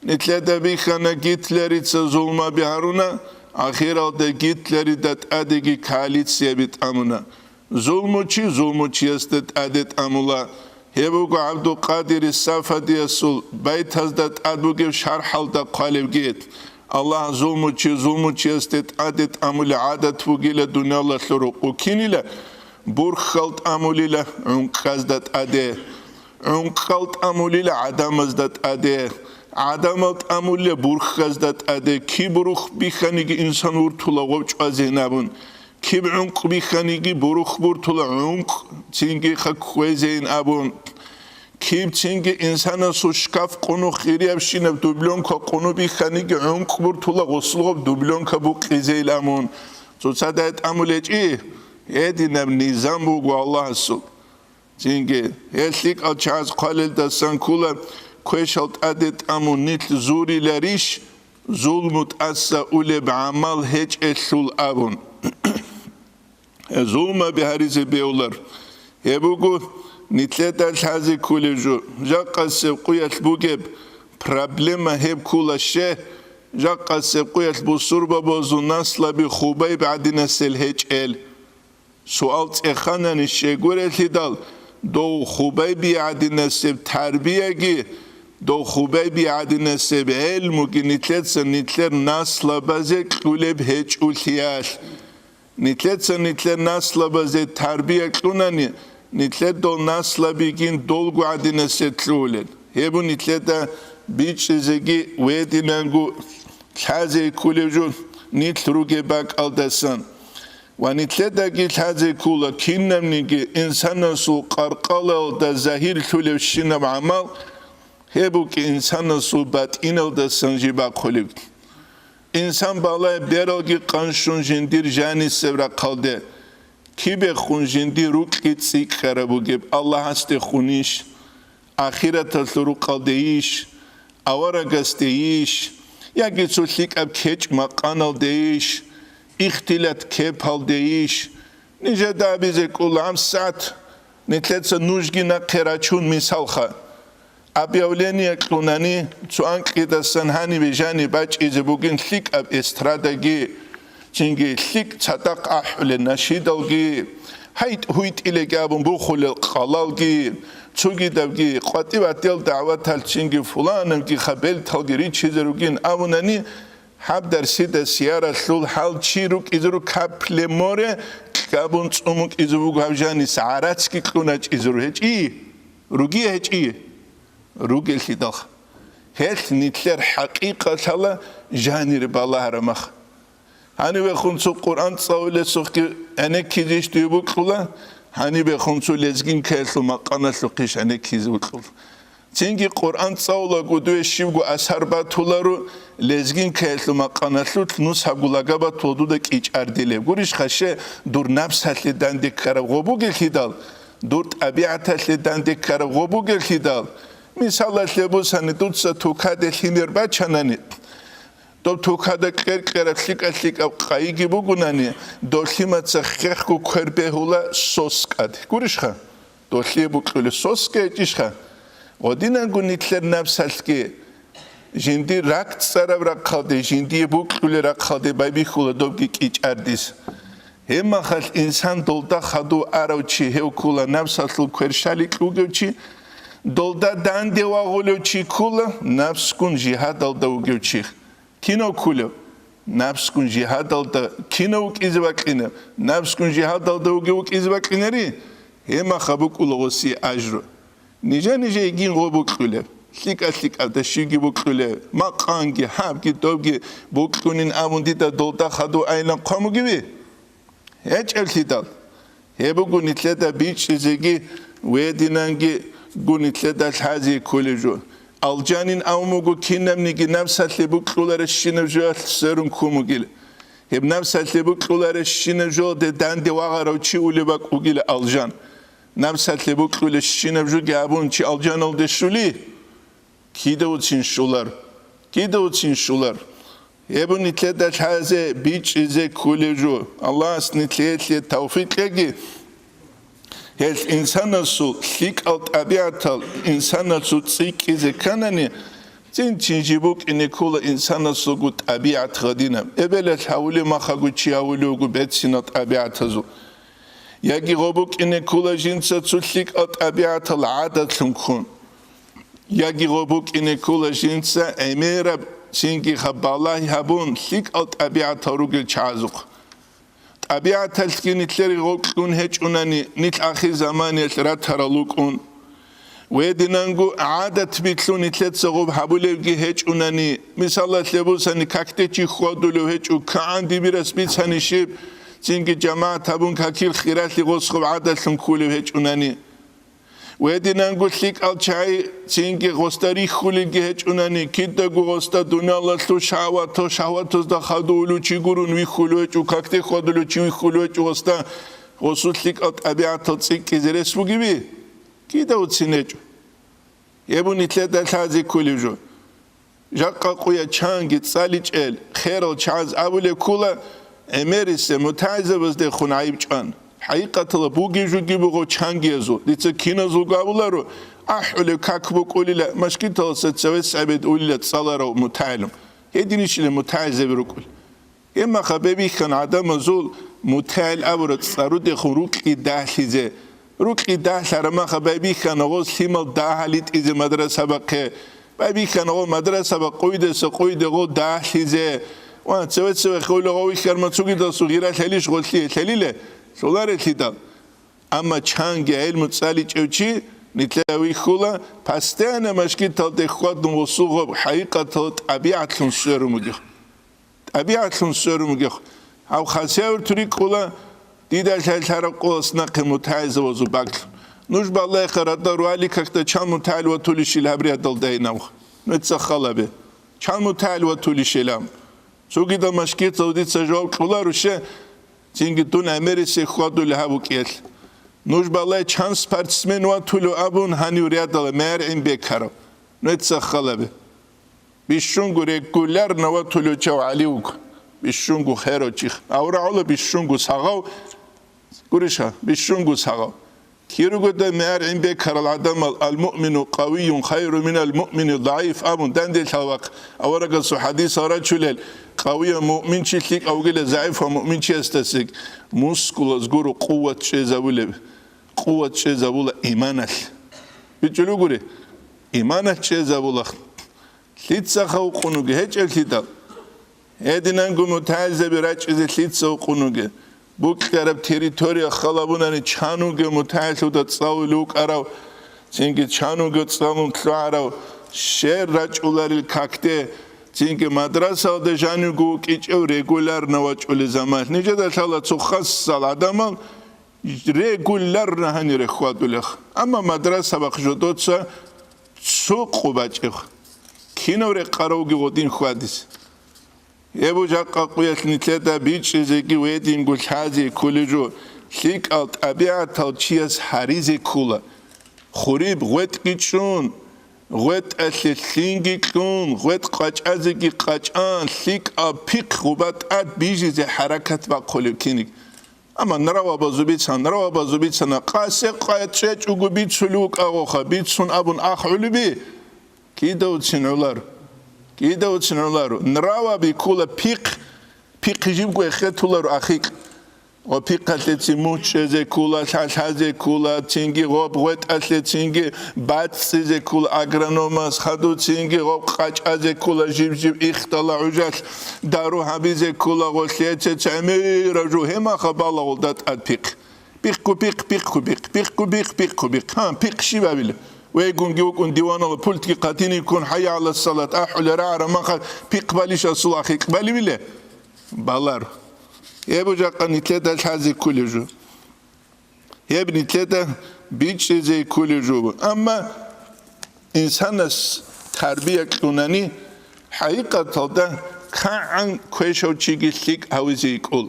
Нилъеда бихьана, Гитлерица зулмаби гьаруна, ахиралда Гитлерида тӀадеги коалицияби тӀамуна. Зулмучи зулмучиясда тӀаде тӀамула. Гьеб буго ГӀабдулкъадири Сафадиясул байтазда тӀад бугеб шархӀалда хъвалебги. Аллагь зулмучи зулмучиясде тӀаде тӀамулеб гӀадат бугила дуниялалъул рукъу кинила, бурхьал тӀамулила гӀункӀазда тӀаде, гӀункӀал тӀамулила гӀадамазда тӀаде, гӀадамал тӀамулила бурхьазда тӀаде. Киб рух бихьаниги инсан вуртула гъов чӀвазейин абун, киб гӀункӀ бихьаниги бурух буртула гӀункӀ цинги хъа кквезейин абун. Киб цинги инсанасул шкаф къунухъ ириябщинаб дублёнка къунуб бихьаниги гӀункӀ буртула гъусулгъаб дублёнка букъизейин абун. Цоцадай тӀамулечӀи, гьединаб низам буго Аллагьасул. Цинги, гьел лъикӀал чагӀаз хъвалелдасан ккола, квешал тӀаде тӀамун нилъ зуриларищ, зулму тӀаса улеб гӀамал гьечӀелъул абун. Зулмаби гьаризе бегьулар. Гьеб буго нилъеда лъазе кколеб жо. Жакъасеб къуялъ бугеб проблема гьеб ккола ще, жакъасеб къуялъ бусурбабазул наслаби Хубайб гӀадинасел гьечӀел. Суал цӀеханани щегурелъидал, Дов хубай бигӀадинасеб тарбияги, дов хубай бигӀадинасеб гӀелмуги нилъеца нилъер наслабазе кьулеб гьечӀулъиялъ. Нилъеца нилъер наслабазе тарбия кьунани, нилъер дол наслабигин долго гӀадинасе кьулел. Гьеб нилъеда бичӀчӀизеги вединанго лъазе ккулев жо нилъ ругеб бакӀалдасан. Ва нилъедаги лъазе ккула кинабниги инсанасул къаркъалалда загьирлъулевщинаб гӀамал, гьеб букӀи инсанасул батӀиналдасан жиб бахъулеб. Инсан балай бералги къанщун жиндир жанисеб рахъалде, кибехун жиндир рукьи цӀикӀкӀараб бугеб, Аллагьасдехунищ, ахираталъул рукъалдейищ, аварагасдейищ, яги цо лъикӀаб кечӀ-макъаналдейищ, ихтилат кепалдейищ, нижеда абизе кӀула гьабсагӀат нилъеца нужги нахъе рачун мисалха. Объявление кьунани, цо анкьидасан гьанибе жаниб бачӀизе бугин лъикӀаб эстрадаги, цинги лъикӀ цадахъ ахӀулел нашидалги, гьайтӀ-гьуйтӀилеги абун бухулел къалалги, цогидабги къватӀив-ател дагӀватал цинги фуланабги хабелталги ричизе ругин абунани, гьаб дарсида сияралъул гьал чи рукӀизару капле море кьабун цӀумукӀизе вуго гьав жанис гӀарацги кьуначӀизару гьечӀи? Ругия гьечӀи? Ругелъидал. Гьелъ нилъер хӀакъикъат лъала жанире балагьарамах. Гьанибехун цо Къуръан цӀалулесухъги гӀенеккизищ дуе букьула, гьанибехун цо лезгинкаялъул макъаналъухъищ гӀенеккизе букьула. Цинги Къуръан цӀалулаго дуе щибго асар батуларо, лезгинкаялъул макъаналъулъ нусабго лага батула дуда кӀичӀардилеб. Гурищ хаше дур напсалъе данде ккараб гъо бугелъидал, дур тӀабигӀаталъе данде ккараб гъо бугелъидал, мисалалъе бусани, дуца тукаде лъимер бачанани, доб тукада кьер-кьераб лъикӀа-лъикӀаб къайиги бугунани, доб лъимаца хехго квер бегьула соскӀад. Гурищха? Долъие букьулеб соскӀа гьечӀищха? Гъодинанго нилъер напсалъги, жиндир ракӀцӀараб рахъалде, жиндие букьулел рахъалде байбихьула добги кӀичӀардис. Гьебмахалъ инсан долда хадув арав чи гьев ккула напсалъул кверщаликь вугев чи, долда данде вагъулев чи ккула напсгун жигьадалда вугев чи. Кинав ккулев? Напсгун жигьадалда кинав вукӀизе вакьинев? Напсгун жигьадалда вугев вукӀизе вакьинари, гьебмаха букӀула гъосие ажру. Нижа-нижа йигин гъо букьулеб, лъикӀа-лъикӀабда щивги букьулеб, макъанги, гьабги, добги букьунин абун дида долда хадув айилан хъван бугеви? ГьечӀеблъидал. Гьеб буго нилъеда бичӀчӀизеги ва динанги гу нилъеда лъазе кколеб жо. Алжанин авун буго кинабниги напсалъе букьуларащинаб жоялъ сверун ккун бугил. Гьеб напсалъе букьуларащинаб жоялде данде вагъарав чи улеб бакӀ бугила алжан. Напсалъе букьулещинаб жоги абун чи алжаналде щули? Кидавцин щулар, кидавцин щулар. Гьеб нилъеда лъазе бичӀчӀизе кколеб жо. Аллагьас нилъеелъе тавфикъ кьеги. Гьелъ инсанасул лъикӀал тӀабигӀатал инсанасул цӀикӀкӀизе кканани, цин-цин жиб букӀине ккола инсанасулго тӀабигӀат гъадинаб. Эбелалъ гьавулев махаго чи гьавулев вуго берцинал тӀабигӀатазул. Яги гъо букӀине ккола жинца цо лъикӀал тӀабигӀатал гӀадатлъун ккун. Яги гъо букӀине ккола жинца гӀемераб, цинги хаб балагь гьабун, лъикӀал тӀабигӀатал ругел чагӀазухъ. ТӀабигӀаталъги нилъер гъо кьун гьечӀунани, нилъ ахирзаманиялъ ратарал рукӀун. Ва динанго гӀадат билълъун нилъеца гъоб гьабулевги гьечӀунани, мисалалъе бусани, какде чи хьвадулев гьечӀо, кагӀан дибирас бицани щиб, цинги жамагӀат гьабун какил хиралъи гъос гъоб гӀадалъун ккулев гьечӀунани. Ва динанго лъикӀал чагӀи цинги гъосда рихьулелги гьечӀунани, кидаго гъосда дуниялалъул шагьватал, шагьватазда хадув улев чи гурун вихьулев гьечӀо, какде хьвадулев чи вихьулев гьечӀо гъосда, гъосул лъикӀал тӀабигӀатал цӀикӀкӀизе рес бугеби? Кидавцин гьечӀо. Гьеб нилъеда лъазе кколеб жо. Жакъа къуя чанги цӀаличӀел херал чагӀаз абулеб ккола, гӀемерисеб мутагӀилзабаздехун гӀайиб чӀван. ХӀакъикъаталда бугеб жуги буго чангиязул. Дица киназулго абуларо, ахӀулеб как букӀулила, машгиталаса цевес гӀебед улила цӀаларав мутагӀилун. Гьединищила мутагӀилзаби рукӀул. Гьебмаха бебихьан гӀадамазул мутагӀил абураб цӀарудехун рукьи дагьлъизе. Рукьи дагьлъараб маха байбихьана гъоз лъимал дагьал итӀизе мадрасабахъе. Байбихьана гъо мадрасаба къуйдаса къуйде гъо дагьлъизе. Ва цеве-цеве хвела гъо вихьарма цугидасул гъира лъалищ гъо лъие лъалиле? Лъоларелъидал. Амма чанги гӀелму цӀаличӀев чи нилъее вихьула, постоянно машгиталде хьвадун гъосул гъоб хӀакъикъаталда тӀабигӀатлъун сверун бугев. ТӀабигӀатлъун сверун бугев. Гьав хасавюрт рикӀкӀула, дида лъай-лъараб къоялъ нахъе мутагӀилзабазул баглъун. Нуж балагьеха, радал руали какда чан мутагӀил ватулищил гьаб рядалда гьенавха. Нуца халабе. Чан мутагӀил ватулищилан. Цогидал машгитал дица жаваб кьоларуше, цинги дун гӀемерисел хьвадулев гьав вукӀиялъ. Нуж балай чан спортсмен ватулев абун гьанив рядала мегӀер гӀин бекарав. Нуца халабе. Бищунго регулярно ватулев чав гӀалиуг. Бищунго херочи. Аврагьула бищунго сагъав. Гуриша, бищунго сагъав. Киругода мегӀер гӀин бекарал гӀадамал: «Ал-муъмину къавийюн хайру минал муъмини дагӀиф», – абун данделъал вахъ аварагасул хӀадисал рачулел, къавияв муъминчи лъикӀав вугила загӀифав муъминчиясдасаги. Мускулаз гуро къуват чӀезабулеб, къуват чӀезабула иманалъ. БичӀчӀулугури, иманалъ чӀезабула. Лъица хавкъун вуге гьечӀеблъидал? Гьединанго мутагӀилзаби рачӀизе лъица вукъун вуге? Букьараб территория халабунани чан вугев мутагӀилъуда цӀалулев вукӀарав, цинги чан вугев цӀалун лъугӀарав, щер рачӀуларел какде, цинги мадрасалда жанивго вукӀичӀев регулярно вачӀулел заман. Нижеда лъала цо хасал гӀадамал регулярно гьанире хьвадулех. Амма мадрасабахъ жодоца цо къо бачӀев. Кинав рекъаравги гъодин хьвадизе. Гьеб жакъа къуялъ нилъеда бичӀчӀизеги гьединго лъазе кколеб жо, лъикӀал тӀабигӀатал чияс гьаризе ккола. Хуриб гъветӀги чӀун, гъветӀалъе лъинги кьун, гъветӀ къачӀазеги къачӀан, лъикӀаб пихъ гъуба тӀад бижизе хӀаракат бахъулев киниг. Амма нравабазул бицана, нравабазул бицана, къасе къачӀечӀого бицулев вукӀагъоха, бицун абун ахӀулеби? Кидавцин гӀоларо? Кидавцин гӀоларо? Нраваби ккола пихъ, пихъ жибго эхетуларо ахикь. Ва пихъалъецин мугьчӀезе ккола, лъалъазе ккола, цинги гъоб гъветӀалъецинги бацӀцӀизе ккола агрономас, хадуцинги гъоб къачӀазе ккола, жиб-жиб ихдала гӀужалъ дару гьабизе ккола, гъолъецец гӀемераб жо гьемаха балагъулда тӀад пихъ. Пихъ-ку-пихъ, пихъ-ку-пихъ, пихъ-ку-пихъ, пихъ-ку-пихъ. Гьан, пихъ щибабила? Вегунги вукӀун диваналда пультги хъатине ккун, хӀайя гӀала салат ахӀулел рагӀараб махалъ пихъ балищ асул ахикь балевила? Балар. Гьеб жакъа нилъеда лъазе кколеб жо. Гьеб нилъеда бичӀчӀизе кколеб жо. Амма инсанас тарбия кьунани, хӀакъикъаталда кагӀан квешав чиги лъикӀ гьавизе йикӀул.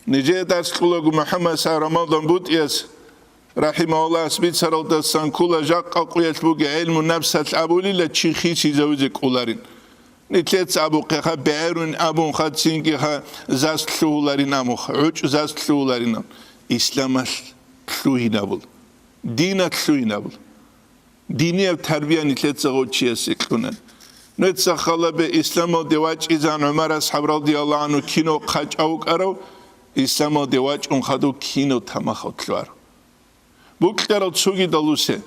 Нижее дарс кьулаго МухӀаммад Са Рамадан БутӀияс, рахӀимагьуллагьас, бицаралдасан ккола, жакъа къуялъ бугеб гӀелму напсалъ абулила чи хисизавизе кӀоларин. Нилъеца абухъеха, бегӀерун абунха, цинги ха зас лъугьуларин абуха, гӀучӀ зас лъугьуларин абун. Исламалъ лъугьинабул, диналъ лъугьинабул. Динияб тарбия нилъеца гъов чиясе кьунан. Нуца халабе, исламалде вачӀизан ГӀумар асхӀаб радияллагьу гӀанху кино хъачӀав вукӀарав, исламалде вачӀун хадув кино тамахав лъугьар. Букьарал цогидал усе.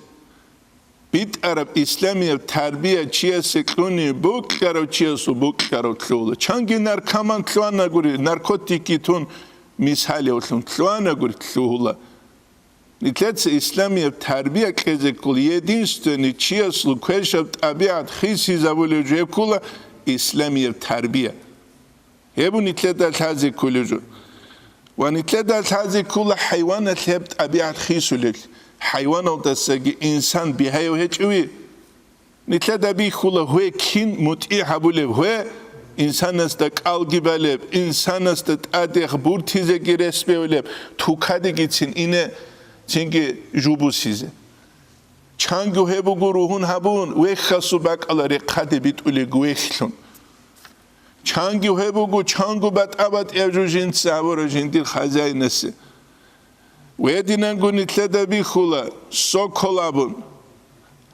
БитӀараб исламияб тарбия чиясе кьуни, букьарав чиясул букьарав лъугьула. Чанги наркоман лъугьанагури, наркотикги тун мисалевлъун лъугьанагури лъугьула. Нилъеца исламияб тарбия кьезе ккола, единственный чиясул квешаб тӀабигӀат хисизабулев жо ккола исламияб тарбия. Гьеб нилъеда лъазе кколев жо. Ва нилъеда лъазе ккола хӀайваналъ гьеб тӀабигӀат хисулел. ХӀайваналдасаги инсан бигьаяв гьечӀеви? Нилъеда бихьула гьве кин мутӀигӀ гьабулеб, гьве инсанасда кӀалги балеб, инсанасда тӀадехъ буртизеги рес бевлеб, тукадегицин ине цинги жубусизе. Чанги гьеб буго ругьун гьабун, вехьасул бакӀала рехъаде битӀулеб вехьлъун. Чанги гьеб буго, чанго батӀа-батӀияб жо жинца гьабураб жиндир хазяинасе. Гьединанго нилъеда бихьула, сокол абун.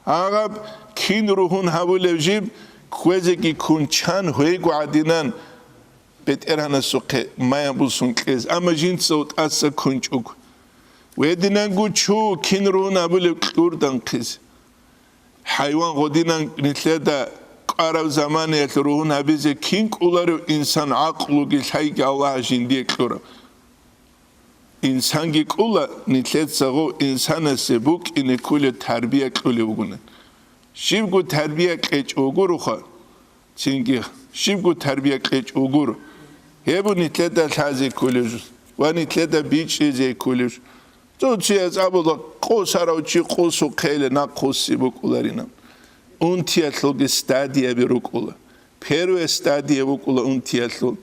Гьагъаб кин ругьун гьабулев жиб кквезеги ккун чан гьейго гӀадинан БетӀергьанасухъе мая бусун кьез, амма жинцав тӀаса ккунчӀого. Гьединанго чу кин ругьун гьабулеб кьурдан хъизе. ХӀайван гъодинан нилъеда кӀвараб заманаялъ ругьун гьабизе кин кӀоларев инсан гӀакълуги лъайги Аллагьас жиндие кьураб. Инсанги кӀула, нилъеца гъов инсанасе букӀине кколеб тарбия кьулев вугони. Щибго тарбия кьечӀ вугуроха, цинги щибго тарбия кьечӀ вугуро. Гьеб нилъеда лъазе кколеб жо ва нилъеда бичӀчӀизе кколеб жо. Цо чияс абула, къосарав чи къосухъе нахъ хъуси букӀуларина. Унтиялъулги стадияби рукӀула. Первая стадия букӀула унтиялъул,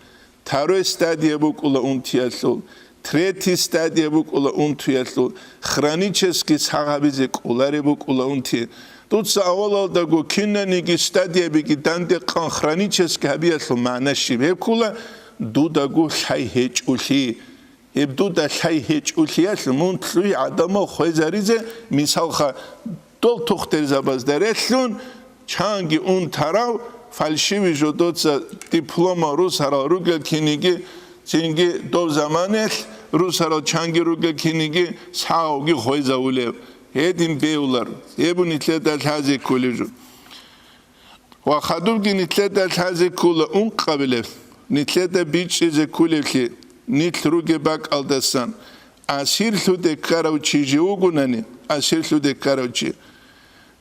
второй стадия букӀула унтиялъул, третий стадия букӀула унтиялъул, хронический сагъабизе кӀоларе букӀула унти. Дуца авалалдаго кинаниги стадиябиги данде къан хронический гьабиялъул магӀна щиб гьеб ккула, дудаго лъай гьечӀолъи. Гьеб дуда лъай гьечӀолъиялъ мун лъугьи гӀадамал хвезаризе, мисалха, дол тухтурзабазда релълъун, чанги унтарав фальшивый жодоца диплома русарал ругел киниги, цинги дов заманаялъ русарал чанги ругел киниги сагъавги хвезавулев. Гьедин бевлар, гьеб нилъеда лъазе кколеб жо. Ва хадубги нилъеда лъазе ккула ункъабилеб, нилъеда бичӀчӀизе кколеблъи, нилъ ругеб бакӀалдасан, асирлъуде ккарав чи жив вугонани, асирлъуде ккарав чи.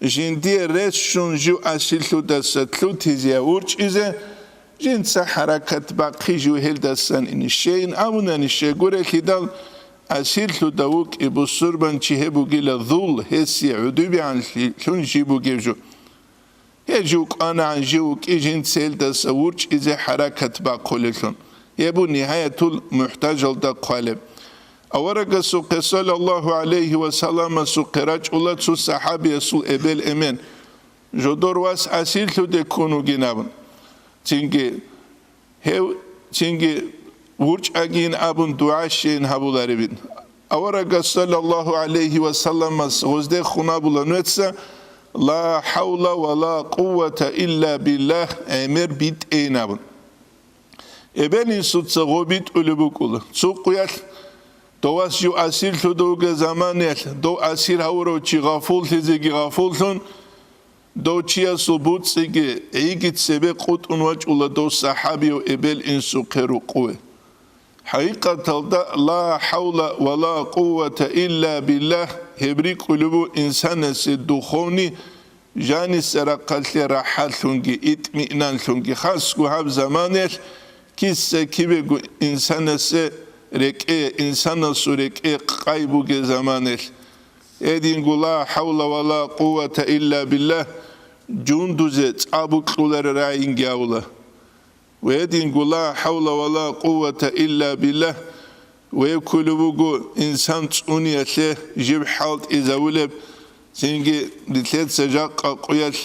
Жиндие рес щун жив асирлъудаса лъутизе я вурчӀизе, жинца хӀаракат бахъи жив гьелдасан ине щейин абунани щегурелъидал, асирлъуда вукӀи бусурбанчи гьеб бугила зул, гьесие гӀодобегӀанлъун жив бугев жо. Гьев жив кӀванагӀан жив вукӀи жинца гьелдаса вурчӀизе хӀаракат бахъулелъун, гьеб нигьаятул мухӀтажалда хъвалеб. Аварагасухъе саллаллагьу гӀалайгьи ва салламасухъе рачӀула цо сахӀабиясул эбел-эмен, жодор вас асирлъуде ккун вугин абун. Цинги гьев цинги вурчӀагин абун дугӀа щейин гьабуларебин. Аварагас саллаллагьу гӀалайгьи ва салламас гъоздехун абула нугьеца: «Ла хӀавла ва ла къуввата илла биллагь», гӀемер битӀейин абун. Эбел-инсуца гъо битӀулеб букӀула. Цо къуялъ дов вас жив асирлъуда вугеб заманаялъ, дов асир гьавурав чи гъафуллъизеги гъафуллъун, дов чиясул буцӀцӀиги гӀиги цебе къутӀун вачӀула дов сахӀабияв эбел-инсухъе рукъуве. ХӀакъикъаталда, ла хӀавла ва ла къуввата илла биллагь гьеб рикӀкӀулеб бу инсанасе духовный жаниса рахъалъе рахӀатлъунги итмиънанлъунги, хасго гьаб заманаялъ киса-кибего инсанасе рекӀее, инсанасул рекӀее къай бугеб заманаялъ. Гьединго ла хӀавла ва ла къуввата илла биллагь жундузе цӀа букьуларел рагӀинги гьавула. Гьединго ла хӀавла ва ла къуввата илла биллагь, веккулеб буго инсан цӀуниялъе жиб хӀалтӀизавулеб, цинги нилъеца жакъа къуялъ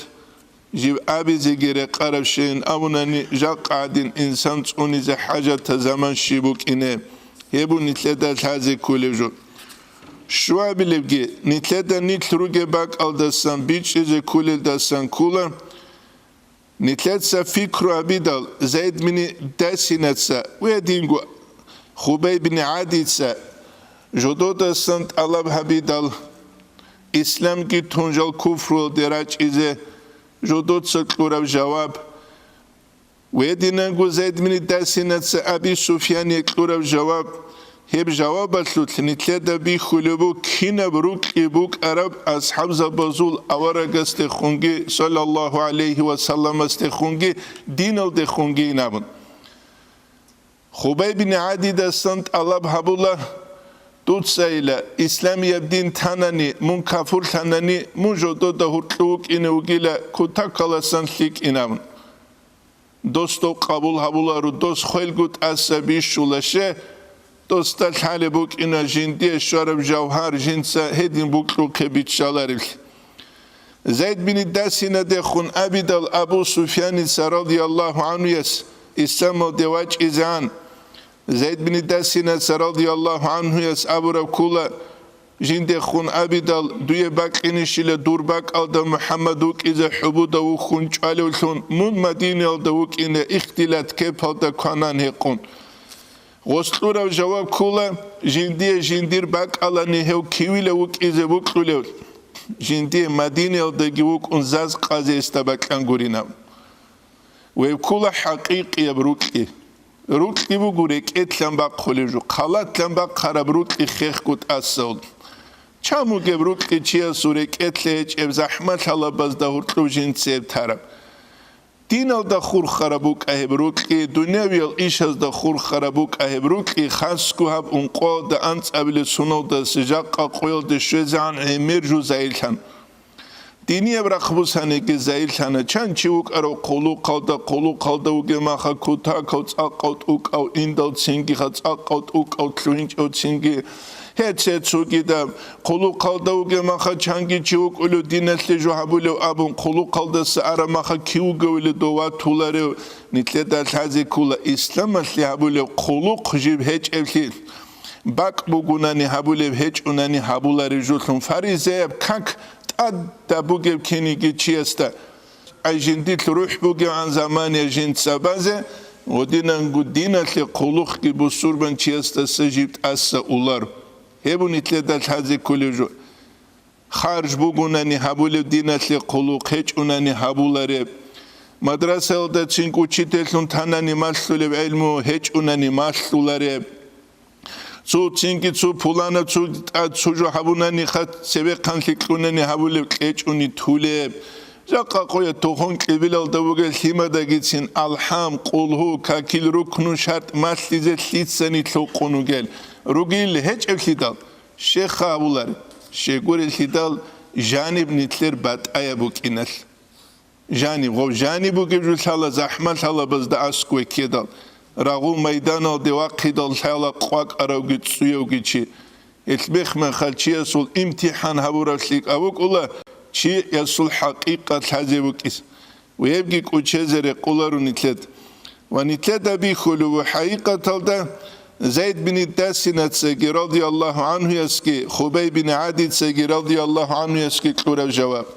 жиб абизеги рекъарабщейин абунани, жакъа гӀадин инсан цӀунизе хӀажатаб заман щиб букӀине, гьеб бу нилъеда лъазе кколеб жо. Щуабилебги, нилъеда нилъ ругеб бакӀалдасан бичӀчӀизе кколелдасан ккола, нилъеца пикру гьабидал, Зайд бин Дасинаца ва гьединго Хубай бин ГӀадица жододасан тӀалаб гьабидал, исламги тун жал куфруялде рачӀизе, жодоца кьураб жаваб, ва гьединанго Зайд бин Дасинаца Аби Суфьяне кьураб жаваб, гьеб жавабалъулъ нилъеда бихьулеб бу кинаб рукьи букӀараб асхӀабзабазул аварагасдехунги, саллаллагьу гӀалайгьи ва салламасдехунги, диналдехунгийин абун. Хубай бин ГӀадидасан тӀалаб гьабула, дуцайила, исламияб дин танани, мун кафурлъанани, мун жодода гьуркьу вукӀине вугила, кутакаласан лъикӀин абун. Дос дов къабул гьабуларо, дос хвелго тӀаса бищула ще, досда лъалеб букӀина жиндие щвараб жавгьар жинца гьедин букьухъе биччаларевлъи. Зайд бин Дасинадехун абидал Абу Суфьяница радияллагьу гӀанхуяс исламалде вачӀизегӀан, Зайд бин Дасинаца радияллагьу гӀанхуяс абураб ккула, жиндехун абидал, дуе бакьинищила дур бакӀалда МухӀаммад вукӀизе хӀубуда вухьун чӀвалевлъун, мун Мадинаялда вукӀине ихтилат кепалда кванан гьекъун. Гъос кьураб жаваб ккола, жиндие жиндир бакӀалани гьев кивила вукӀизе букьулев, жиндие Мадинаялдаги вукӀун заз къазе гьесда бакьан гуринаб. Гьеб ккола хӀакъикъияб рукьи. Рукьи буго рекӀелъан бахъулеб жо, халатлъан бахъараб рукьи хехго тӀасал. Чан бугеб рукьи чиясул рекӀелъе гьечӀеб, захӀмат лъалабазда гьоркьоб жинцеб тараб. Диналда хурхараб букӀа гьеб рукьи, дунявиял ишазда хурхараб букӀа гьеб рукьи, хасго гьаб ункъоялда анцӀабилеб соналдаса жакъа къоялде щвезегӀан гӀемер жо загьирлъан. Динияб рахъ бусаниги загьирлъана, чан чи вукӀарав хъулухъалда, хъулухъалда вугеб маха кутакав цӀакъав тӀукӀав индал цинги, ха цӀакъав тӀукӀав лъугьинчӀев цинги, гьеце цогидаб хъулухъалда вугеб маха чанги чи вукӀулев диналъе жо гьабулев абун, хъулухъалдаса араб маха кив вугевали дов ватуларев, нилъеда лъазе ккола исламалъе гьабулев хъулухъ жиб гьечӀеблъи, бакӀ бугунани гьабулеб гьечӀунани гьабуларев жолъун фаризаяб как тӀадаб бугеб киниги чиясда. Ай жиндилъ рухӀ бугевгӀан замания жинца базе, гъодинанго диналъе хъулухъги бусурбан чиясдаса жиб тӀаса улар. Гьеб нилъеда лъазе кколев жо. Харж бугунани гьабулеб диналъе хъулухъ гьечӀунани гьабулареб. Мадрасаялда цинги учительлъун танани малъулеб гӀелму гьечӀунани малъулареб. Цо цинги цо пуланаб цо тӀад цо жо гьабунаниха цебехъанлъи кьунани гьабулеб кьечӀуни тулеб. Жакъа къоя тухун кьибилалда вугел лъимадагицин алхӀам, къулгьу, какил рукну шартӀ малъизе лъицани лъукъун вугел, ругел гьечӀеблъидал, щеха абулар, щегурелъидал жаниб нилъер батӀаяб букӀиналъ. Жаниб, гъов жаниб бугеб жо лъала захӀмат лъалабазда аскӀове ккедал, рагъул майданалде вахъидал лъала къвакӀаравги цӀуявги чи. Гьелъ мех-мехалъ чиясул имтихӀан гьабураб лъикӀаб букӀула чиясул хӀакъикъат лъазе букӀис. Гьебги кӀучезе рекъоларо нилъед. Ва нилъеда бихьулев вуго хӀакъикъаталда Зайд бин Дасинацаги радияллагьу гӀанхуясги, Хубай бин ГӀадицаги радияллагьу гӀанхуясги кьураб жаваб.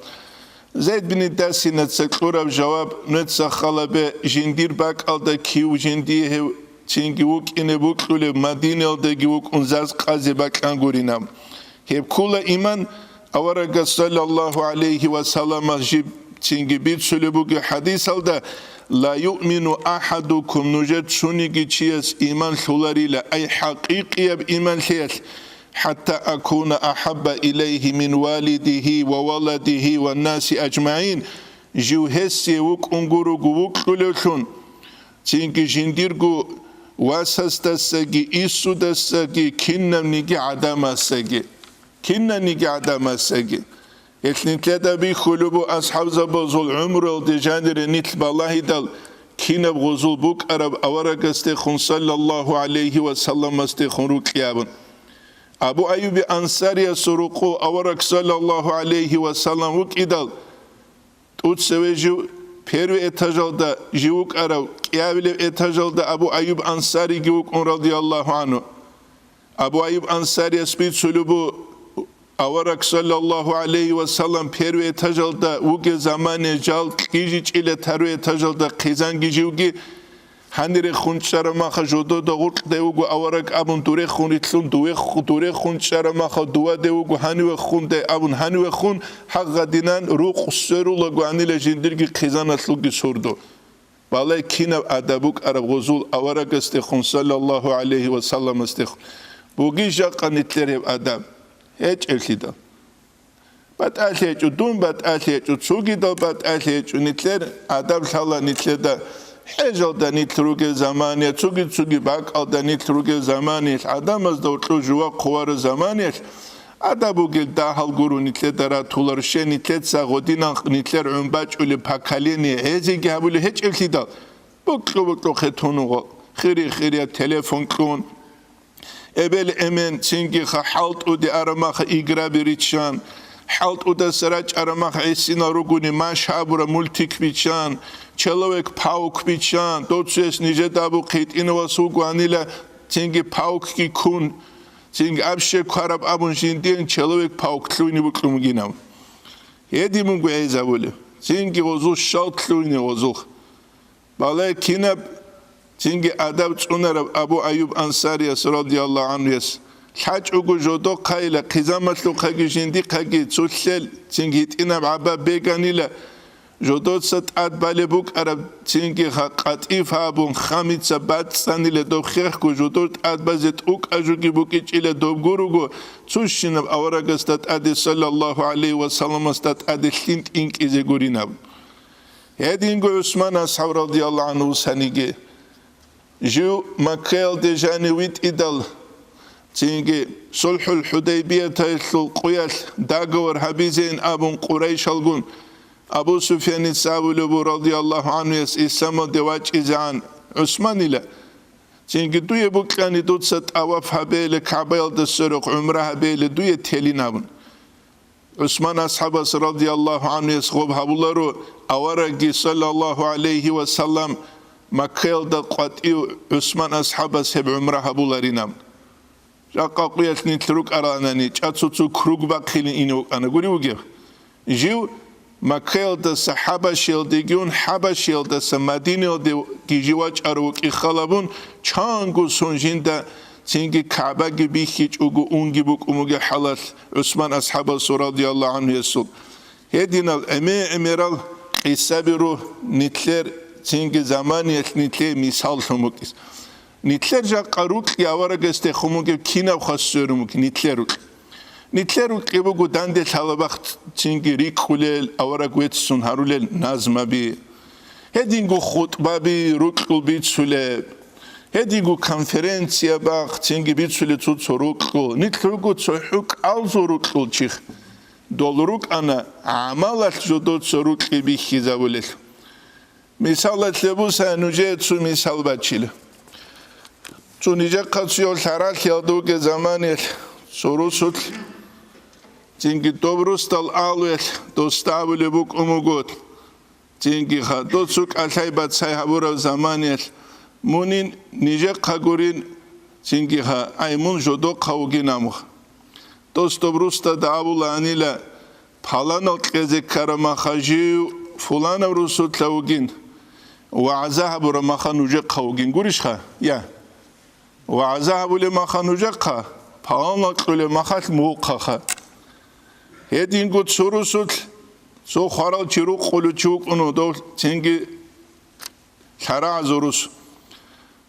Зайд бин Дасинаца кьураб жаваб: нуца халабе жиндир бакӀалда кив жиндие гьев цинги вукӀине букьулеб, Мадинаялдаги вукӀун заз къазе бакьан гуринаб. Гьеб ккола иман. Аварагас саллаллагьу гӀалайгьи ва саллама жиб цинги бицулеб бугеб хӀадисалда: «Ла юъмину ахӀадукум», нужер цониги чияс иман лъуларила, ай хӀакъикъияб иманлъиялъ, «хӀатта акуна ахӀабба илайгьи мин валидигьи ва валадигьи ва наси аджмагӀин», жив гьесие вукӀун гурого вукьулевлъун, цинги жиндирго васасдасаги, инсудасаги, кинабниги гӀадамасаги. Кинаниги гӀадамасаги. Гьелъ нилъеда бихьулеб буго асхӀабзабазул гӀумруялде жанире нилъ балагьидал, кинаб гъозул букӀараб аварагасдехун саллаллагьу гӀалайгьи ва салламасдехун рукьи абун. Абу Айюби Ансариясул рукъу авараг саллаллагьу гӀалайгьи ва саллам вукӀидал, тӀуцеве жив первый этажалда жив вукӀарав, кӀиабилеб этажалда Абу Айюб Ансариги вукӀун, радияллагьу гӀанху. Абу Айюб Ансарияс бицулеб буго, авараг саллаллагьу гӀалайгьи ва саллам первый этажалда вугеб замане жал кьижичӀила второй этажалда хъизанги живги, гьанирехун чӀарамаха жодода гъуркьде вуго авараг абун дурехун рилълъун, дувех-, дурехун чӀарамаха дуваде вуго гьанивехунде абун гьанивехун, гьагъадинан рукъ сверулаго гьанила жиндирги хъизаналъулги сордо. Балай кинаб адаб букӀараб гъозул аварагасдехун саллаллагьу гӀалайгьи ва салламасдехун. Бугищ жакъа нилъер гьеб адаб? ГьечӀеблъидал. БатӀалъи гьечӀо, дун батӀалъи гьечӀо, цогидал батӀалъи гьечӀо, нилъер адаб лъала нилъеда хӀежалда нилъ ругел замания, цоги-цоги бакӀалда нилъ ругел заманиялъ, гӀадамазда гьоркьоб жува хъувараб заманиялъ, адаб бугел дагьал гуро нилъеда ратулар, щай нилъеца гъодинан нилъер гӀун бачӀулеб поколение гӀезеги гьабулеб гьечӀеблъидал, букьу-букьухъе тунуго, хири-хирияб телефон кьун, эбел-эмен цинги ха хӀалтӀуде арамаха играби риччан, хӀалтӀудаса рачӀарамаха гӀисинал ругони машгь абураб мультик биччан, Человек-паук биччан, доцуяс нижеда абу хъитӀинавас вуго гьанила цинги паукги ккун, цинги аб щеквараб абун жиндиен Человек-паук лъугьине букьун бугинав. Гьедин буго гӀезабулеб, цинги гъозул щал лъугьине гъозул. Балай кинаб Цинги адаб цӀунараб Абу Аюб Ансарияс радияллагьу гӀанхуяс лъачӀого жодохъайила, хъизамалъухъаги жиндихъаги цулъел, цинги гьитӀинаб гӀаба беганила, жодоца тӀад балеб букӀараб, цинги ха-, къатӀиф абун, хамица бацӀцӀанила доб хехго, жодор тӀад базе тӀукӀа жуги букӀичӀила доб гуруго, цущинаб аварагасда тӀаде, саллаллагьу гӀалайгьи ва салламасда тӀаде лъим тӀинкӀизе гуринаб. Гьединго ГӀусман асхӀаб радияллагьу гӀанху вусаниги, жив Маккаялде жанив витӀидал, цинги СулхӀул ХӀудайбияталъул къуялъ договор гьабизейин абун Къурайшалгун, Абу Суфьяница абулеб буго радияллагьу гӀанхуяс исламалде вачӀизегӀан ГӀусманила, цинги дуе букьани дуца тӀаваф гьабейила КагӀбаялда сверухъ гӀумра гьабейила дуе телин абун. ГӀусман асхӀабас радияллагьу гӀанхуяс гъоб гьабуларо, аварагги, саллаллагьу гӀалайгьи ва саллам, Маккаялда къватӀив ГӀусман асхӀабас гьеб гӀумра гьабуларинаб. Жакъа къуялъ нилъ рукӀаранани, чӀацуцу круг бахъилин ине вукӀана гури вугев? Жив Маккаялдаса ХӀабашиялдеги ун, ХӀабашиялдаса Мадинаялдеги жив вачӀарав вукӀи халабун, чанго сон жинда цинги КагӀбаги бихьичӀого унги букӀун бугеб хӀалалъ ГӀусман асхӀабасул радияллагьу гӀанхуясул. Гьединал гӀемер-гӀемерал къисаби руго нилъер цинги заманиялъ нилъее мисал лъун букӀиз. Нилъер жакъа рукьи аварагасдехун бугеб кинаб хас сверун бугеб нилъер рукьи? Нилъер рукьи буго данде лъалабахъ цинги рикӀкӀулел, авараг веццун гьарулел назмаби. Гьединго хутӀбаби рукьул бицулеб. Гьединго конференция бахъ цинги бицулеб цо-цо рукьул. Нилъ руго цохӀо кӀалзул рукьул чихъ. Дол рукӀана гӀамалалъ жодоца рукьи бихьизабулел. Мисалалъе буса нужее цо мисал бачила. Цо нижехъа цояв лъаралъиялда вугеб заманиялъ цо русулъ, цинги доб русдал алуялъ досда абулеб букӀун буго, цинги ха, дос цо кӀалъай-бацай гьабураб заманиялъ, мунин нижехъа гурин, цинги ха, ай мун жодохъав вугин амух. Дос доб русдада абулаанила, паланал кьезе ккараб маха жив фуланав русулъа вугин, вагӀза гьабураб маха нужехъа вугин. Гурищха? Я. ВагӀза гьабулеб маха нужехъа, паланал кьулеб махалъ мухъаха. Гьединго цо русулъ, цо хварал чи рукъулев чи вукӀуна, дов цинги лъарагӀазул рус.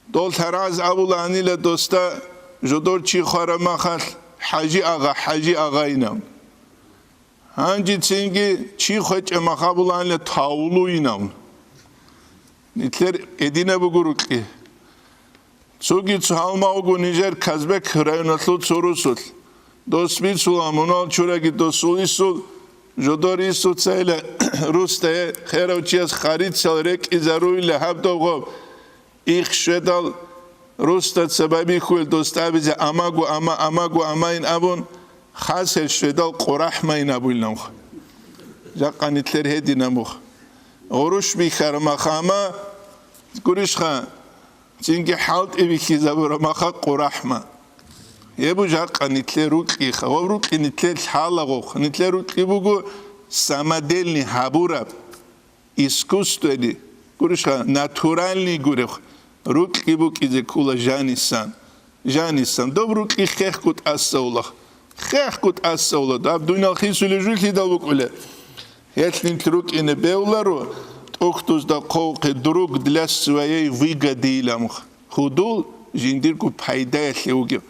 Дол лъарагӀаз абулаанила досда, жодор чи хвараб махалъ, ХӀажи агъа, ХӀажи агъайинав. Гьанжецинги чи хвечӀеб мах абулаанила тавлуйинав. Нилъер гьединаб буго рукьи. Цоги цо гьалмагъго нижер Казбек районалъул цо русулъ. Дос бицула, мунал чураги досул исул, жодор исуцайила русдае херав чияс харицал рекӀизаруйила гьаб довго. Их щведал, русда цебабихьуел досда абизе амаго ама, амаго амайин абун, хасел щведал къурахӀмайин абуйилан. Жакъа нилъер гьединаб мух. Гъурущ бихьараб маха ама, гурищха, цинги хӀалтӀи бихьизабураб маха къурахӀма. Гьеб жакъа нилъер рукьиха, ва рукьи нилъер лъалагъухъ. Нилъер рукьи буго самодельный гьабураб. Искусствоялъе гурищха, натуральный гуреб, рукьи букӀизе ккола жанисан. Жанисан. Доб рукьи хехго тӀасаула. Хехго тӀасаула. Доб дуниял хисулеб жо лъидал букӀулеб? Гьелъ нилъ рукӀине бегьуларо, тӀухьдузда хъвавухъе, друг для своей выгоды илан. Гьудул жиндирго пайдаялъе вугев.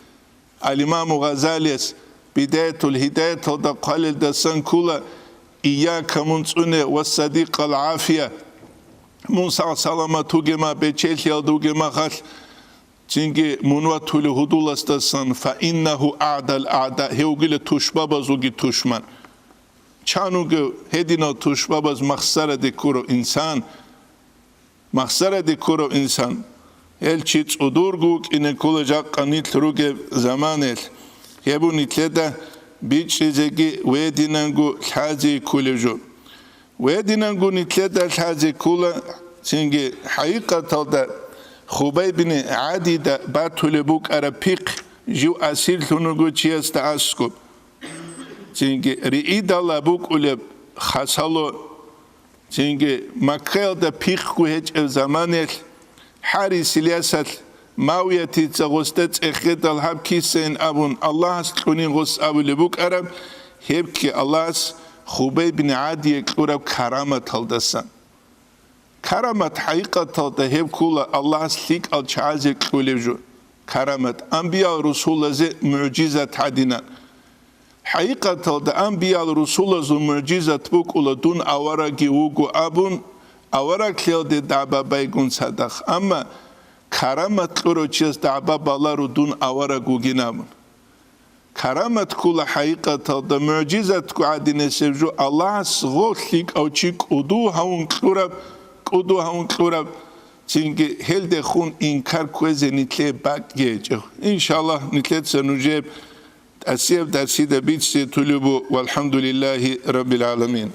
Ал-Имаму Гъазалияс Бидаятул Гьидаяталда хъвалелдасан ккола: «Ийяка, мун цӀуне, ва садикъал гӀафия, мун сагъ-саламат вугема, бечелъиялда вугемахалъ, цинги мун ватулев гьудуласдасан, фа иннагьу агӀдал агӀда, гьев вугила тушбабазулги тушман». Чан вугев гьединал тушбабаз махсараде ккурав инсан? Махсараде ккурав инсан, гьел чи цӀудурго вукӀине ккола жакъа нилъ ругеб заманаялъ, гьеб нилъеда бичӀчӀизеги ва гьединанго лъазе кколеб жо. Ва гьединанго нилъеда лъазе ккола, цинги хӀакъикъаталда Хубайб бин ГӀадида батулеб букӀараб пихъ жив асирлъун вуго чиясда аскӀоб. Цинги риидал букӀулеб хасало. Цинги Маккаялда пихъго гьечӀеб заманаялъ ХӀарис Ильясалъ Мавиятица гъосда цӀехедал гьаб кисайин абун Аллагьас кьунин гъос абулеб букӀараб, гьебги Аллагьас Хубей бин ГӀадие кьураб караматалдасан. Карамат хӀакъикъаталда гьеб ккула Аллагьас лъикӀал чагӀазе кьулеб жо. Карамат амбиял-русулазе мугӀжизат гьадинан. ХӀакъикъаталда амбиял-русулазул мугӀжизат букӀула дун авараги вуго абун, авараглъиялде дагӀба байгун цадахъ, амма карамат кьурав чияс дагӀба баларо дун авараг вугин абун. Карамат ккула хӀакъикъаталда мугӀжизатго гӀадинасеб жо Аллагьас гъо лъикӀав чи кӀуду гьавун кьураб, кӀуду гьавун кьураб, цинги гьелдехун инкар кквезе нилъее бакӀги гьечӀев. Иншаллагь, нилъеца нужеб тӀасияб дарсида бицизе тулеб бу, валхӀамдулиллагьи раббил гӀаламин.